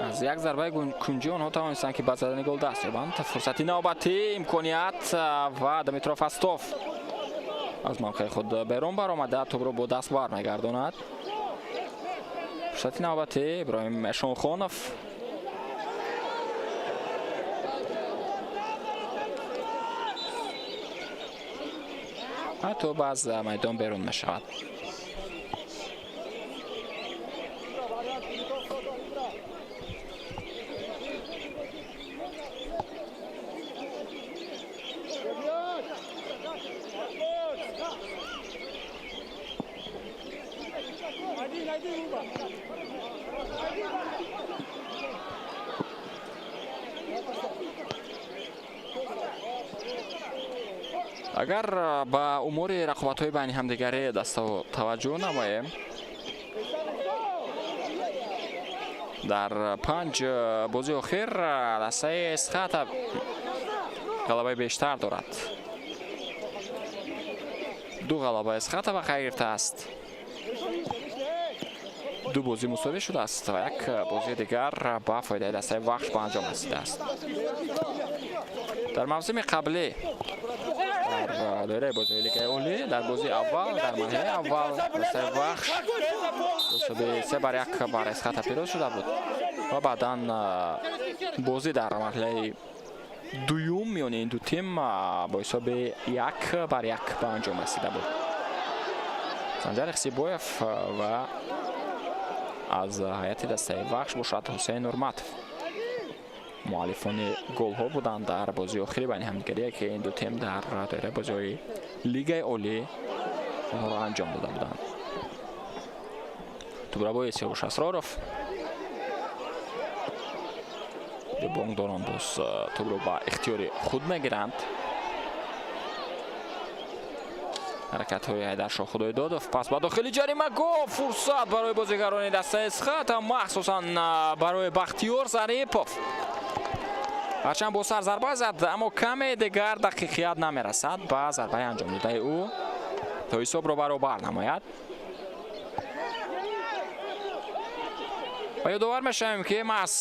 Аз як зарбаи кунҷӣ онҳо тавонистанд, ки ба задани гол даст ёбанд. Фурсати навбатӣ, имконият ва Дмитро Фастов аз мавқеи худ берун баромада тӯбро бо даст бармегардонад. Фурсати навбатӣ Иброҳим Эшонхонов. Тӯб аз майдон берун мешавад. Агар ба умури рақобатҳои байни ҳамдигари дастаҳо таваҷҷӯҳ намоем, дар 5 бозии охир дастаи Эсхата ғалабаи бештар дорад. 2 ғалаба Эсхата ба қайд гирифтааст, 2 бозӣ мусовӣ шудааст ва як бозии дигар ба фоидаи дастаи Вахш ба анҷом расидааст. Дар мавсими қаблӣ дар доираи бозиҳои Лигаи Олӣ. Дар бозии аввал, дар марҳилаи аввал дастаи Вахш ҳисоби 3-1 бар Эсхата пирӯз шуда буд ва баъдан бозӣ дар марҳилаи дуюм миёни ин ду тим бо ҳисоби 1-1 ба анҷом расида буд. Санҷар Ихсибоев ва аз ҳайати дастаи Вахш бошад Ҳусейн Нурматов муаллифони голҳо буданд дар бозии охири байни ҳамдигарие, ки ин ду тим дар доираи бозиҳои Лигаи Олӣ онҳоро анҷом дода буданд. Тӯбрабои Сиёвуш Асроров, бонгдорон боз тӯбро ба ихтиёри худ мегиранд. Ҳаракатҳои Ҳайдаршоҳ Худойдодов, пас ба дохили ҷаримагоҳ, фурсат барои бозигарони дастаи Эсхата, махсусан барои Бахтиёр Зарипов. Ҳарчанд бо сар зарба зад, аммо каме дигар дақиқият намерасад ба зарбаи анҷомдодаи ӯ то ҳисобро баробар намояд. Ва ёдовар мешавем, ки маҳз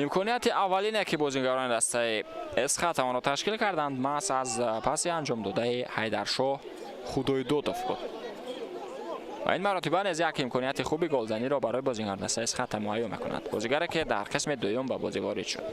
имконияти аввалине, ки бозигарони дастаи Эсхата онро ташкил карданд, маҳз аз паси анҷомдодаи Ҳайдаршоҳ Худойдодов буд. Ва ин маротиба низ як имконияти хуби голзаниро барои бозигарони дастаи Эсхата муҳайё мекунад, бозигаре ки дар қисми дуюм ба бозӣ ворид шуд.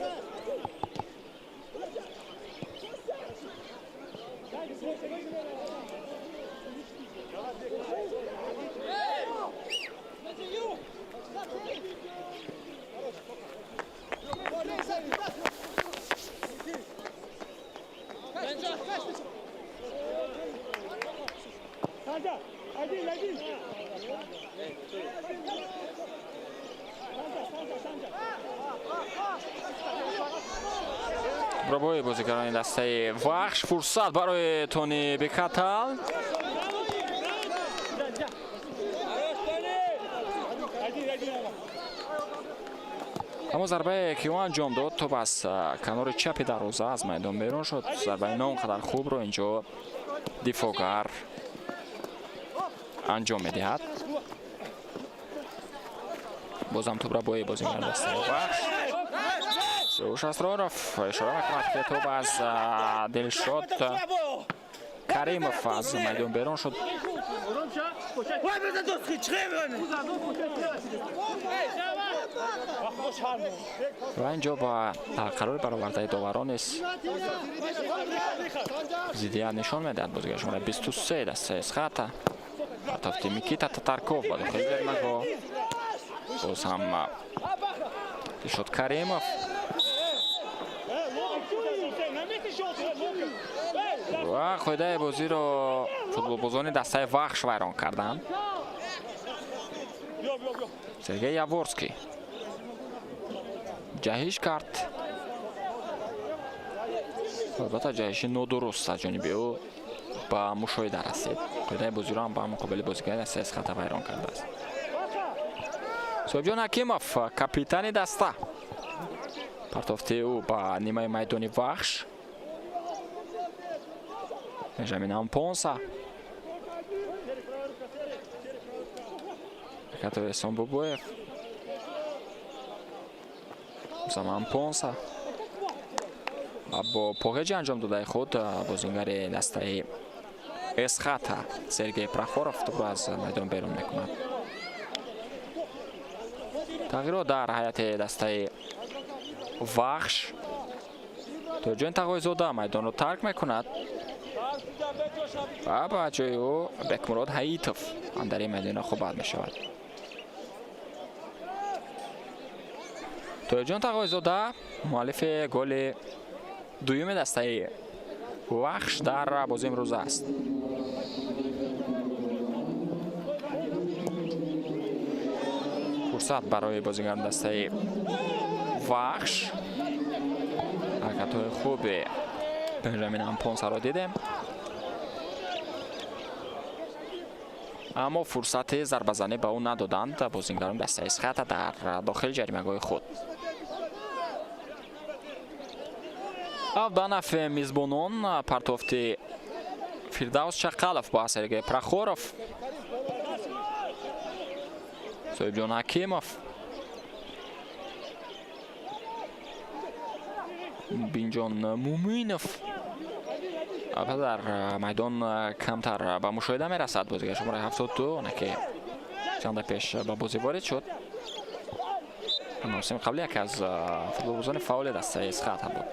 Пробои бозигарони дастаи Вахш, фурсат барои Тони Бекатал. Аммо зарбае, ки ӯ анҷом дод, тӯб аз канори чапи дарвоза аз майдон берун шуд. Зарбаи на он қадар хубро инҷо дифоъгар анҷом медиҳад. Бозам тӯбрабои бозигарони дастаи Вахш. Сиёвуш Асроров ишора мекунад, ки тӯб аз Дилшод Каримов аз майдон берун шуд. Ва инҷо ба қарори баровардаи доварон низ зиддият нишон медиҳад бозигари шумораи 23 дастаи Эсхата. Партофти Микита Татарков ба дохили ҷаримагоҳ. Боз ҳам Дилшод Каримов. Ва қоидаи бозиро футболбозони дастаи Вахш вайрон карданд. Сергей Яворский ҷаҳиш кард. Албатта, ҷаҳиши нодуруст аз ҷониби ӯ ба мушоҳида расид. Қоидаи бозиро ҳам ба муқобили бозигари дастаи Эсхата вайрон кардааст. Соҳибҷон Ҳакимов, капитани даста, партофти ӯ ба нимаи майдони Вахш. Бенҷамин Ампонса, ҳаракатҳои Эҳсон Бобоев, Усама Ампонса бо поғеҷи анҷом додаи худ бозингари дастаи Эсхата Сергей Прохоров тӯбро аз майдон берун мекунад. Тағйирот дар ҳайати дастаи Вахш. Тоҷон Тағойзода майдонро тарк мекунад ва ба ҷои ӯ Бекмурод Ҳаитов андари майдонро хуб мешавад. Тоҷон Тағойзода муаллифи голи дуюми дастаи Вахш дар бозии имрӯза аст. Фурсат барои бозигарони дастаи Вахш. Ҳаракатҳои хуби Бенҷамин Ампонсаро дидем, аммо фурсати зарбазанӣ ба ӯ надоданд бозигарони дастаи Эсхата дар дохили ҷаримагоҳи худ. Ба нафъи мизбонон партофти Фирдавс Чақалов ба Сергей Прохоров. Соҳибҷон Ҳакимов, Бинҷон Муминов. Албатта, дар майдон камтар ба мушоҳида мерасад бозигар шумораи 72, оне ки чанде пеш ба бозӣ ворид шуд. Мавсими қабли яке аз футболбозони фаъоли дастаи Эсхата буд.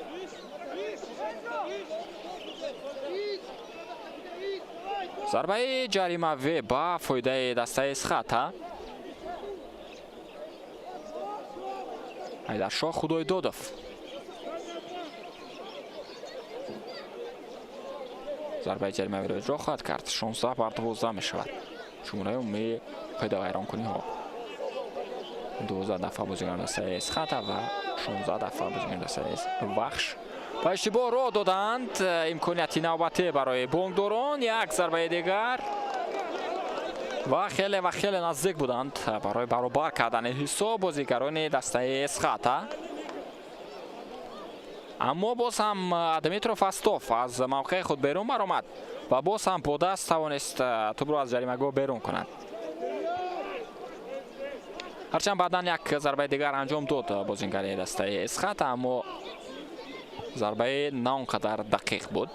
Зарбаи ҷаримавӣ ба фоидаи дастаи Эсхата. Ҳайдаршоҳ Худойдодов. Зарбаи ҷаримавиро иҷро хоҳад кард. 16-12 мешавад шумораи умумии қоидавайронкуниҳо. 12 дафъа бозигарони дастаи Эсхата ва 16 дафъа бозигарони дастаи Вахш ба иштибоҳ роҳ доданд. Имконияти навбатӣ барои бонкдорон, як зарбаи дигар ва хеле ва хеле наздик буданд барои баробар кардани ҳисоб бозигарони дастаи Эсхата. Аммо боз ҳам Дмитро Фастов аз мавқеи худ берун баромад ва боз ҳам бо даст тавонист тӯбро аз ҷаримагоҳ берун кунад. Ҳарчанд баъдан як зарбаи дигар анҷом дод бозингари дастаи Эсхата, аммо зарбаи на он қадар дақиқ буд.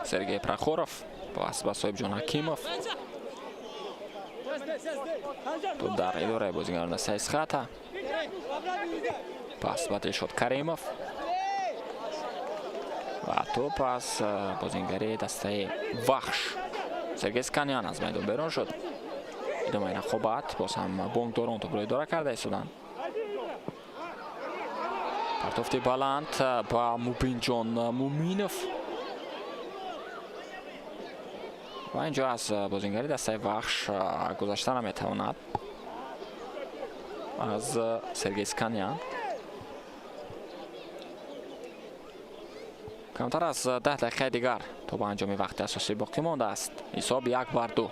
Сергей Прохоров пас ба Соҳибҷон Ҳакимов. Туп дар идораи бозигарони дастаи Эсхата. Пас ба Дилшод Каримов ва туп аз бозингари дастаи Вахш Сергей Сканян аз майдон берун шуд. Идомаи рақобат, боз ҳам бонкдорон тӯбро идора карда истоданд. Партофти баланд ба Мубинҷон Муминов ва инҷо аз бозингари дастаи Вахш гузашта наметавонад аз Сергей Сканян. Камтар аз 10 дақиқаи дигар то ба анҷоми вақти асосӣ боқӣ мондааст. Ҳисоб 1-2.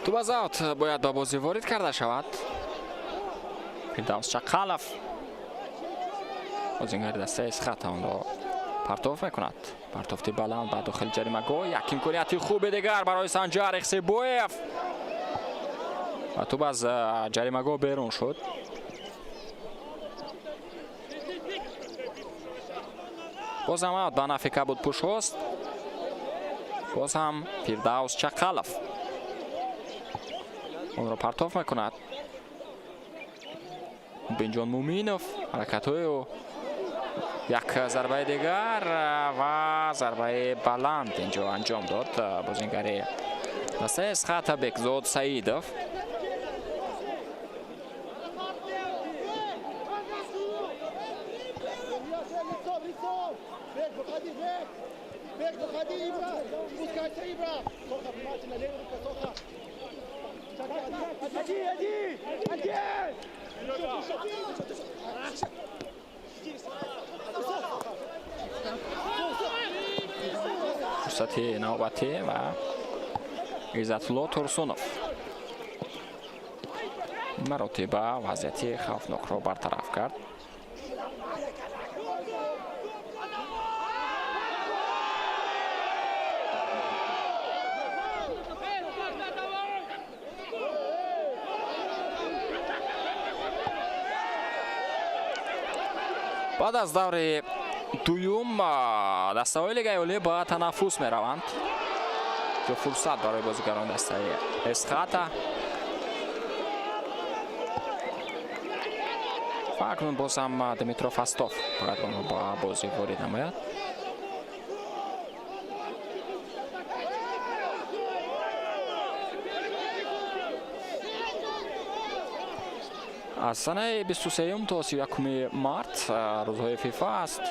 Туп аз аут бояд ба бозӣ ворид карда шавад. Фирдавс Чақалов бозингари дастаи Эсхата онро партоф мекунад. Партофти баланд ба дохили ҷаримагоҳ. Як имконияти хуби дигар барои Санҷар Ихсибоев ва туп аз ҷаримагоҳ берун шуд. Боз ҳам аут ба нафъи кабудпӯшҳост. Боз ҳам Фирдавс Чақалов онро партоф мекунад. Бинҷон Муминов ҳаракатҳои ӯ, як зарбаи дигар ва зарбаи баланд инҷо анҷом дод бозингари дастаи Эсхата Бекзод Саидов. Фурсати навбатӣ ва Иззатулло Турсунов маротиба вазъияти хавфнокро бартараф кард. Баъд аз даври дуюм дастаҳои лигаи олӣ ба танаффус мераванд. Ҷо фурсат барои бозигарон дастаи Эсхата. Ва акнун боз ҳам Дмитро Фастов бояд онро ба бозӣ ворид намояд. Аз санаи 23 то 31 март рӯзҳои ФИФА аст.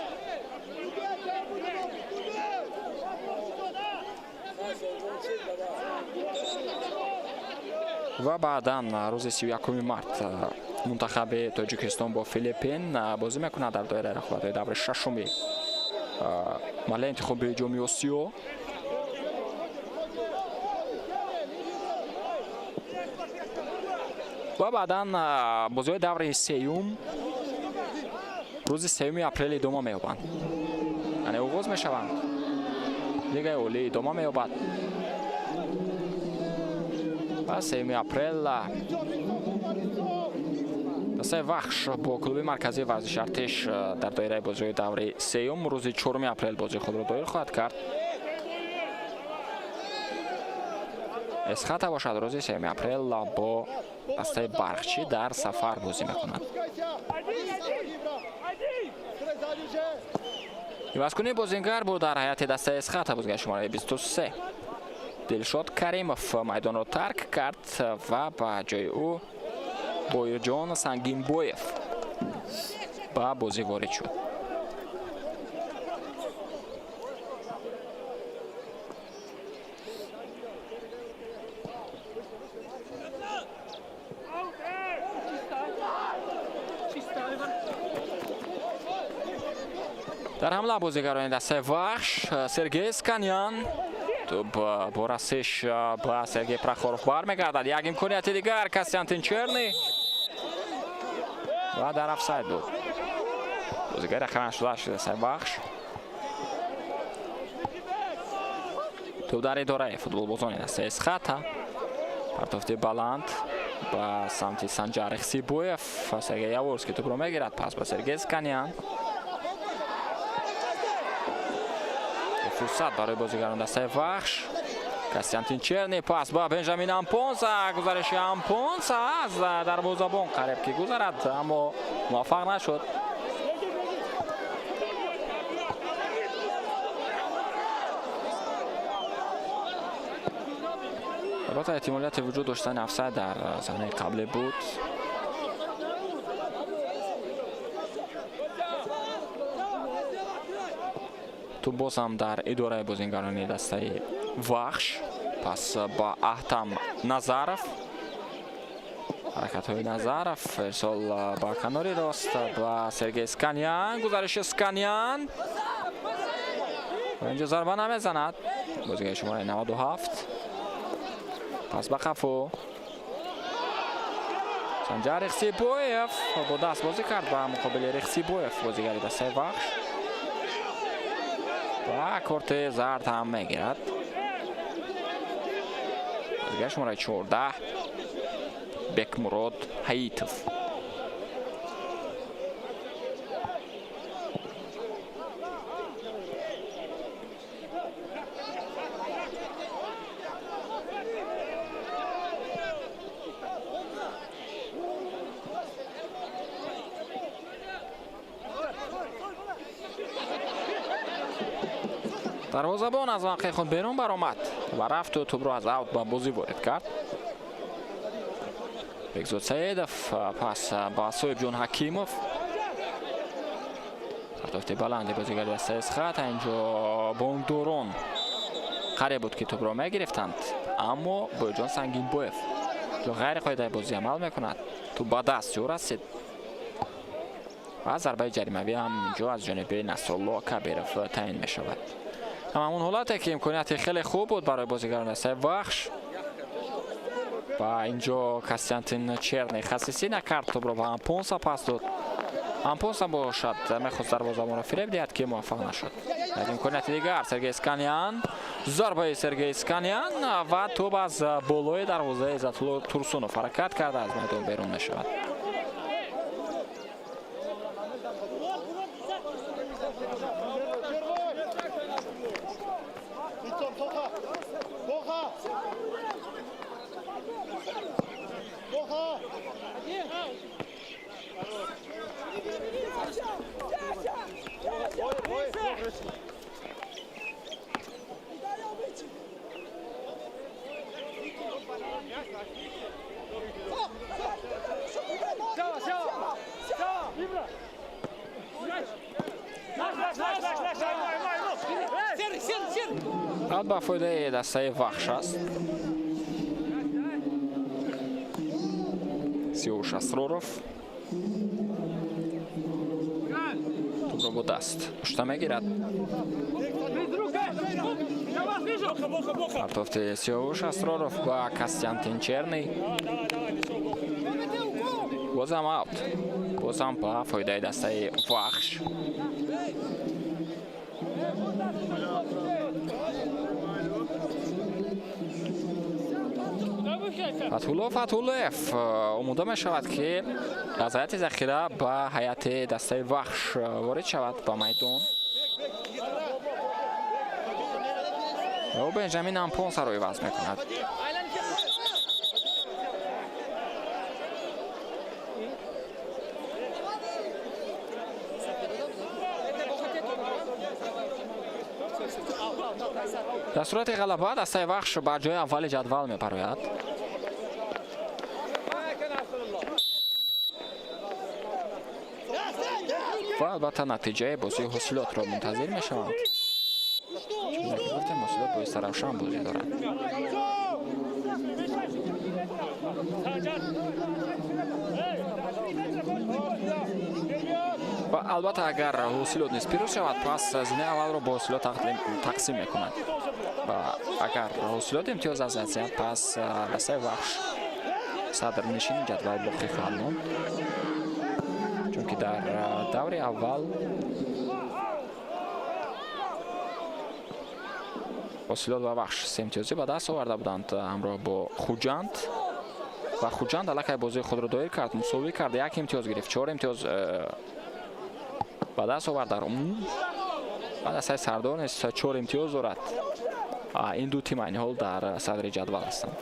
Ва баъдан рӯзи 31 март мунтахаби Тоҷикистон бо Филиппин бозӣ мекунад дар доираи рақобатҳои даври шашуми марҳилаи интихоби Ҷоми Осиё. Ва баъдан бозиҳои даври сеюм рӯзи 3 апрел идома меёбанд, яъне оғоз мешаванд. Лигаи олӣ идома меёбад ва 3 апрел дастаи Вахш бо клуби марказии варзиши Артиш дар доираи бозиҳои даври сеюм рӯзи 4 апрел бозии худро доир хоҳад кард. Эсхата бошад рӯзи 3 апрел бо дастаи Барқчӣ дар сафар бозӣ мекунад. Ивазкунии бозингар буд дар ҳайати дастаи Эсхата, бозигари шумораи 23 Дилшод Каримов майдонро тарк кард ва ба ҷои ӯ Боирҷон Сангинбоев ба бозӣ ворид шуд. Дар ҳамла бозигарони дастаи Вахш Сергей Сканян, тӯб бо расиш ба Сергей Прохоров бармегардад. Як имконияти дигар Константин Черный ва дар офсайд буд. Бозигари рақами 88 дастаи Вахш. Тӯб дар идораи футболбозони дастаи Эсхата. Партофти баланд ба самти Санҷар Ихсибоев. Сергей Яворский тӯбро мегирад, пас ба Сергей Сканян. Фурсат барои бозигарон дастаи Вахш. Константин Черный пас ба Бенҷамин Ампонса, гузариши Ампонса аз дарвозабон қариб ки гузарад, аммо муваффақ нашуд. Албатта эҳтимолияти вуҷуд доштани офсайд дар саҳнаи қаблӣ буд. Тӯб боз ҳам дар идораи бозингарони дастаи Вахш, пас ба Аҳтам Назаров. Ҳаракатҳои Назаров, ирсол ба канори рост ба Сергей Сканян, гузариши Сканян. Инҷо зарба намезанад бозигари шумораи 97. Пас ба қафо Санҷар Ихсибоев бо даст бозӣ кард ба муқобили Рехсибоев, бозигари дастаи Вахш. Ва корти зард ҳам мегирад. Бозигари шумораи 14 Бекмурод Ҳаитов. Дарвозабон аз мавқеи худ берун баромад ва рафту тӯбро аз аут ба бозӣ ворид кард. Бекзод Саидов пас ба Соҳибҷон Ҳакимов. Партофти баланди бозигари дастаи Эсхата. Инҷо бонкдорон қариб буд ки тӯбро мегирифтанд, аммо Боирҷон Сангинбоев ҷо ғайриқоидаи бозӣ амал мекунад. Тӯб ба даст ӯ расид ва зарбаи ҷаримавӣ ҳам инҷо аз ҷониби Насрулло Кабиров таъин мешавад. Ҳамон ҳолате ки имконияти хеле хуб буд барои бозигарони дастаи Вахш ва инҷо Константин Черный хасисӣ накард, тӯбро ба Ампонса пас дод. Ампонса бошад мехост дарвозабонро фиреб диҳад ки муваффақ нашуд. Як имконияти дигар Сергей Сканян, зарбаи Сергей Сканян ва тӯб аз болои дарвозаи Иззатулло Турсунов ҳаракат карда аз майдон берун мешавад. Аут ба фоидаи дастаи Вахш аст. Сиёвуш Асроров тӯбро бо даст пушта мегирад. Партофти Сиёвуш Асроров ба Костянтин Черный. Бозам аут. Бозам ба фоидаи дастаи Вахш. Фатҳулло Фатҳуллоев омода мешавад, ки аз ҳайати захира ба ҳайати дастаи Вахш ворид шавад ба майдон. Ӯ Бенҷамин Ампонсаро иваз мекунад. Дар сурати ғалаба дастаи Вахш ба ҷои аввали ҷадвал мепарояд. Ва албатта натиҷаи бозии ҳосилотро мунтазир мешаванд. Чунки гуфтем, ҳосилот бо Истаравшан бозӣ дорад. Ва албатта агар ҳосилот низ пирӯз шавад, пас зинаи аввалро бо ҳосилот тақсим мекунад. Ва агар ҳосилот имтиёз аз даст диҳад, пас дастаи Вахш садрнишини ҷадвал боқӣ хоҳад монд. Чунки дар даври аввал ҳосилот ва Вахш се имтиёзӣ ба даст оварда буданд ҳамроҳ бо Хуҷанд. Ва Хуҷанд аллакай бозии худро доир кард, мусовӣ кард, як имтиёз гирифт, 4 имтиёз ба даст овард дар умум. Ва дастаи Сардор низ 4 имтиёз дорад. Ин ду тим айни ҳол дар садри ҷадвал ҳастанд.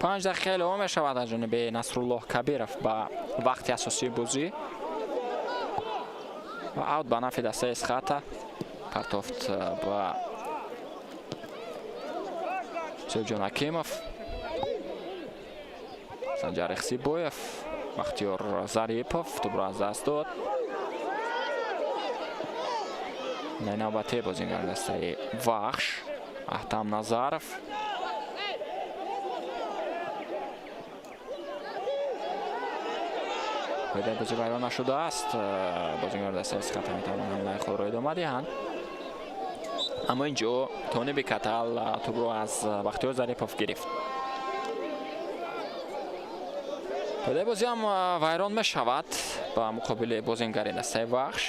5 дақиқа илова мешавад аз ҷониби Насруллоҳ Кабиров ба вақти асосии бозӣ. Ва аут ба нафи дастаи Эсхата. Партофт ба Зиёҷон Ҳакимов, Санҷар Ихсибоев, Бахтиёр Зарипов тӯбро аз даст дод. Навбати бозигари дастаи Вахш Аҳтам Назаров. Қоидаи бозӣ вайрон нашудааст. Бозигари дастаи Эсхата метавонанд ҳамлаи худро идома диҳанд. Аммо ин ҷо Тониби Катал тӯбро аз Бахтиёр Зарипов гирифт. Қоидаи бозӣ ҳам вайрон мешавад ба муқобили бозингари дастаи Вахш.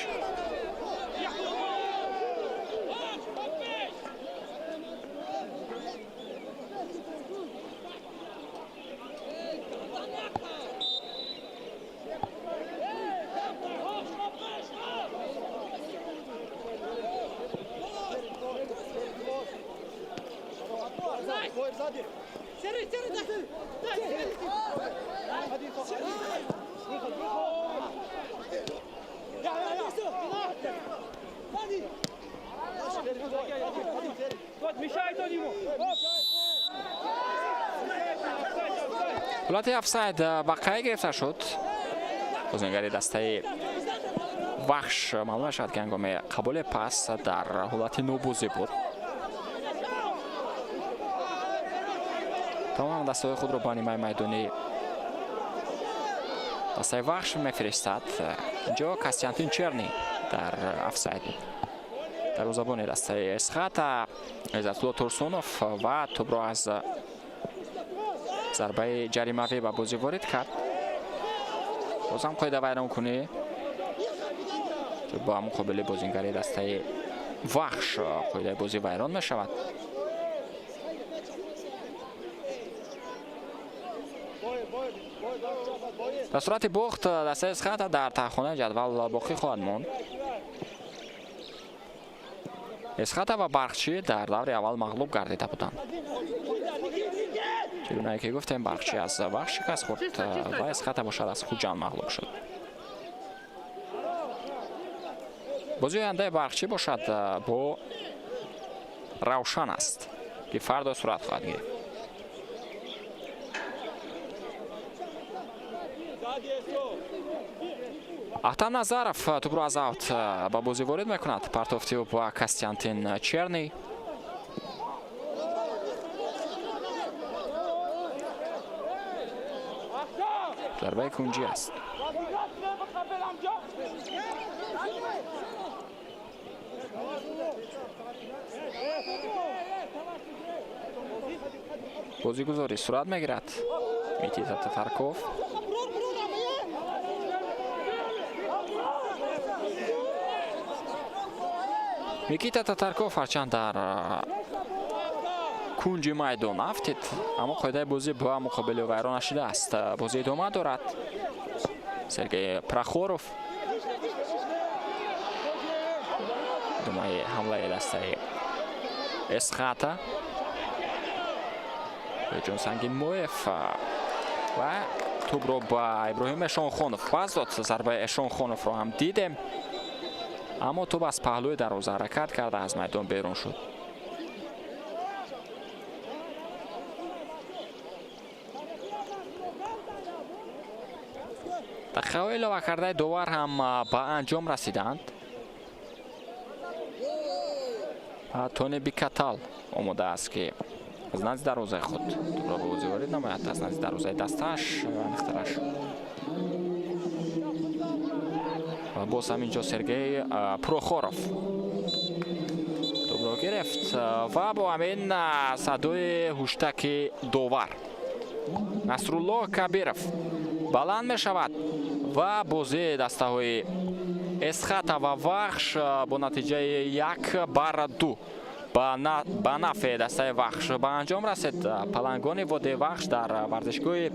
Ҳолати офсайд ба қайд гирифта шуд. Бозингари дастаи Вахш маълум мешавад, ки ҳангоми қабули пас дар ҳолати нобозӣ буд. Тамом дастаҳои худро ба нимаи майдони дастаи Вахш мефиристад. Инҷо Костянтин Черни дар офсайд буд. Дарвозабони дастаи Эсхата Иззатулло Турсунов ва тӯбро аз зарбаи ҷаримавӣ ба бозӣ ворид кард. Бозам қоида вайронкунӣ ба муқобили бозингари дастаи Вахш қоидаи бозӣ вайрон мешавад. Дар сурати бохт дастаи Эсхата дар таҳхонаи ҷадвал боқӣ хоҳад монд. Эсхата ва Барқчӣ дар даври аввал мағлуб гардида буданд. Чигунае ки гуфтем, Барқчӣ аз Вахш шикаст хӯрд ва Эсхата бошад аз Хуҷанд мағлуб шуд. Бозии ояндаи Барқчӣ бошад бо Равшан аст, ки фардо сурат хоҳад гирифт. Ахтам Назаров тӯбро аз аут ба бозӣ ворид мекунад. Партофти ӯ ба Костянтин Черный. Зарбаи кунҷӣ аст. Бозигузорӣ сурат мегирад. Микита Татарков. Микита Татарков ҳарчанд дар кунҷи майдон афтид, аммо қоидаи бозӣ ба муқобили вайрон нашудааст. Бозӣ идома дорад. Сергей Прохоров думаи ҳамлаи дастаи Эсхата. Ҷон Сангинмоев ва тӯбро ба Иброҳим Эшонхонов пас дод. Зарбаи Эшонхоновро ҳам дидем, аммо тӯб аз паҳлӯи дарвоза ҳаракат карда аз майдон берун шуд. Дақиқаҳои иловакардаи довар ҳам ба анҷом расиданд. Тони Бикатал омода аст, ки аз назди дарвозаи худ тӯбро ба бозӣ ворид намояд, аз назди дарвозаи дастааш аниқтараш. Ва боз ҳам инҷо Сергей Прохоров тӯбро гирифт ва бо ҳамин садои ҳуштаки довар Насрулло Кабиров баланд мешавад ва бозии дастаҳои Эсхата ва Вахш бо натиҷаи 1-2 ба нафъи дастаи Вахш ба анҷом расид. Палангони водии Вахш дар варзишгоҳи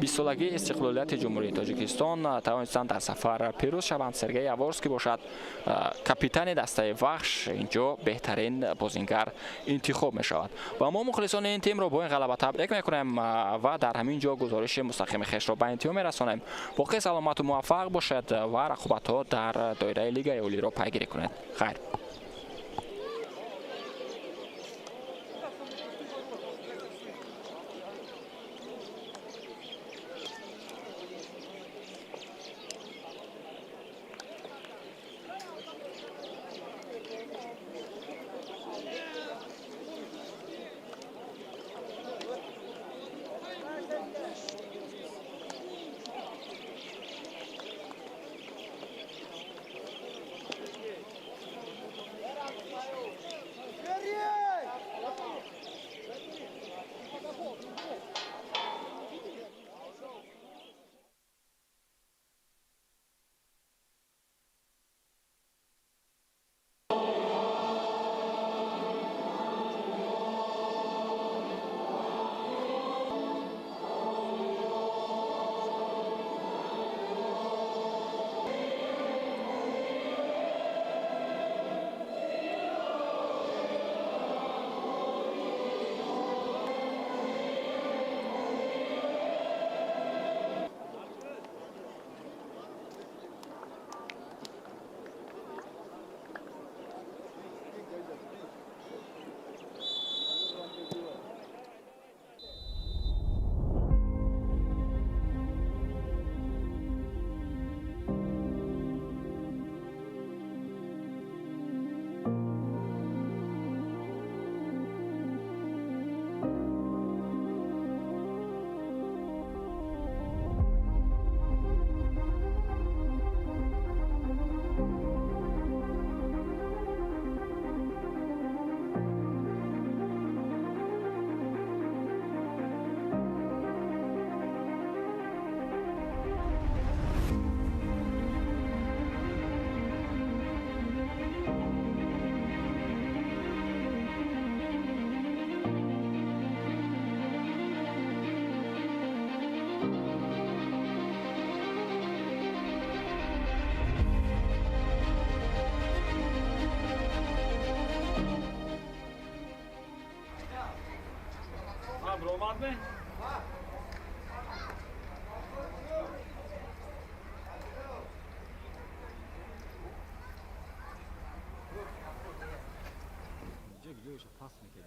20-солагии истиқлолияти Ҷумҳурии Тоҷикистон тавонистанд дар сафар пирӯз шаванд. Сергей Яворский бошад капитани дастаи Вахш, инҷо беҳтарин бозингар интихоб мешавад. Ва мо мухлисони ин тимро бо ин ғалаба табрик мекунем ва дар ҳамин ҷо гузориши мустақими хешро ба интиҳо мерасонем. Боқӣ саломату муваффақ бошед ва рақобатҳо дар доираи Лигаи Олиро пайгирӣ кунед. Хайр.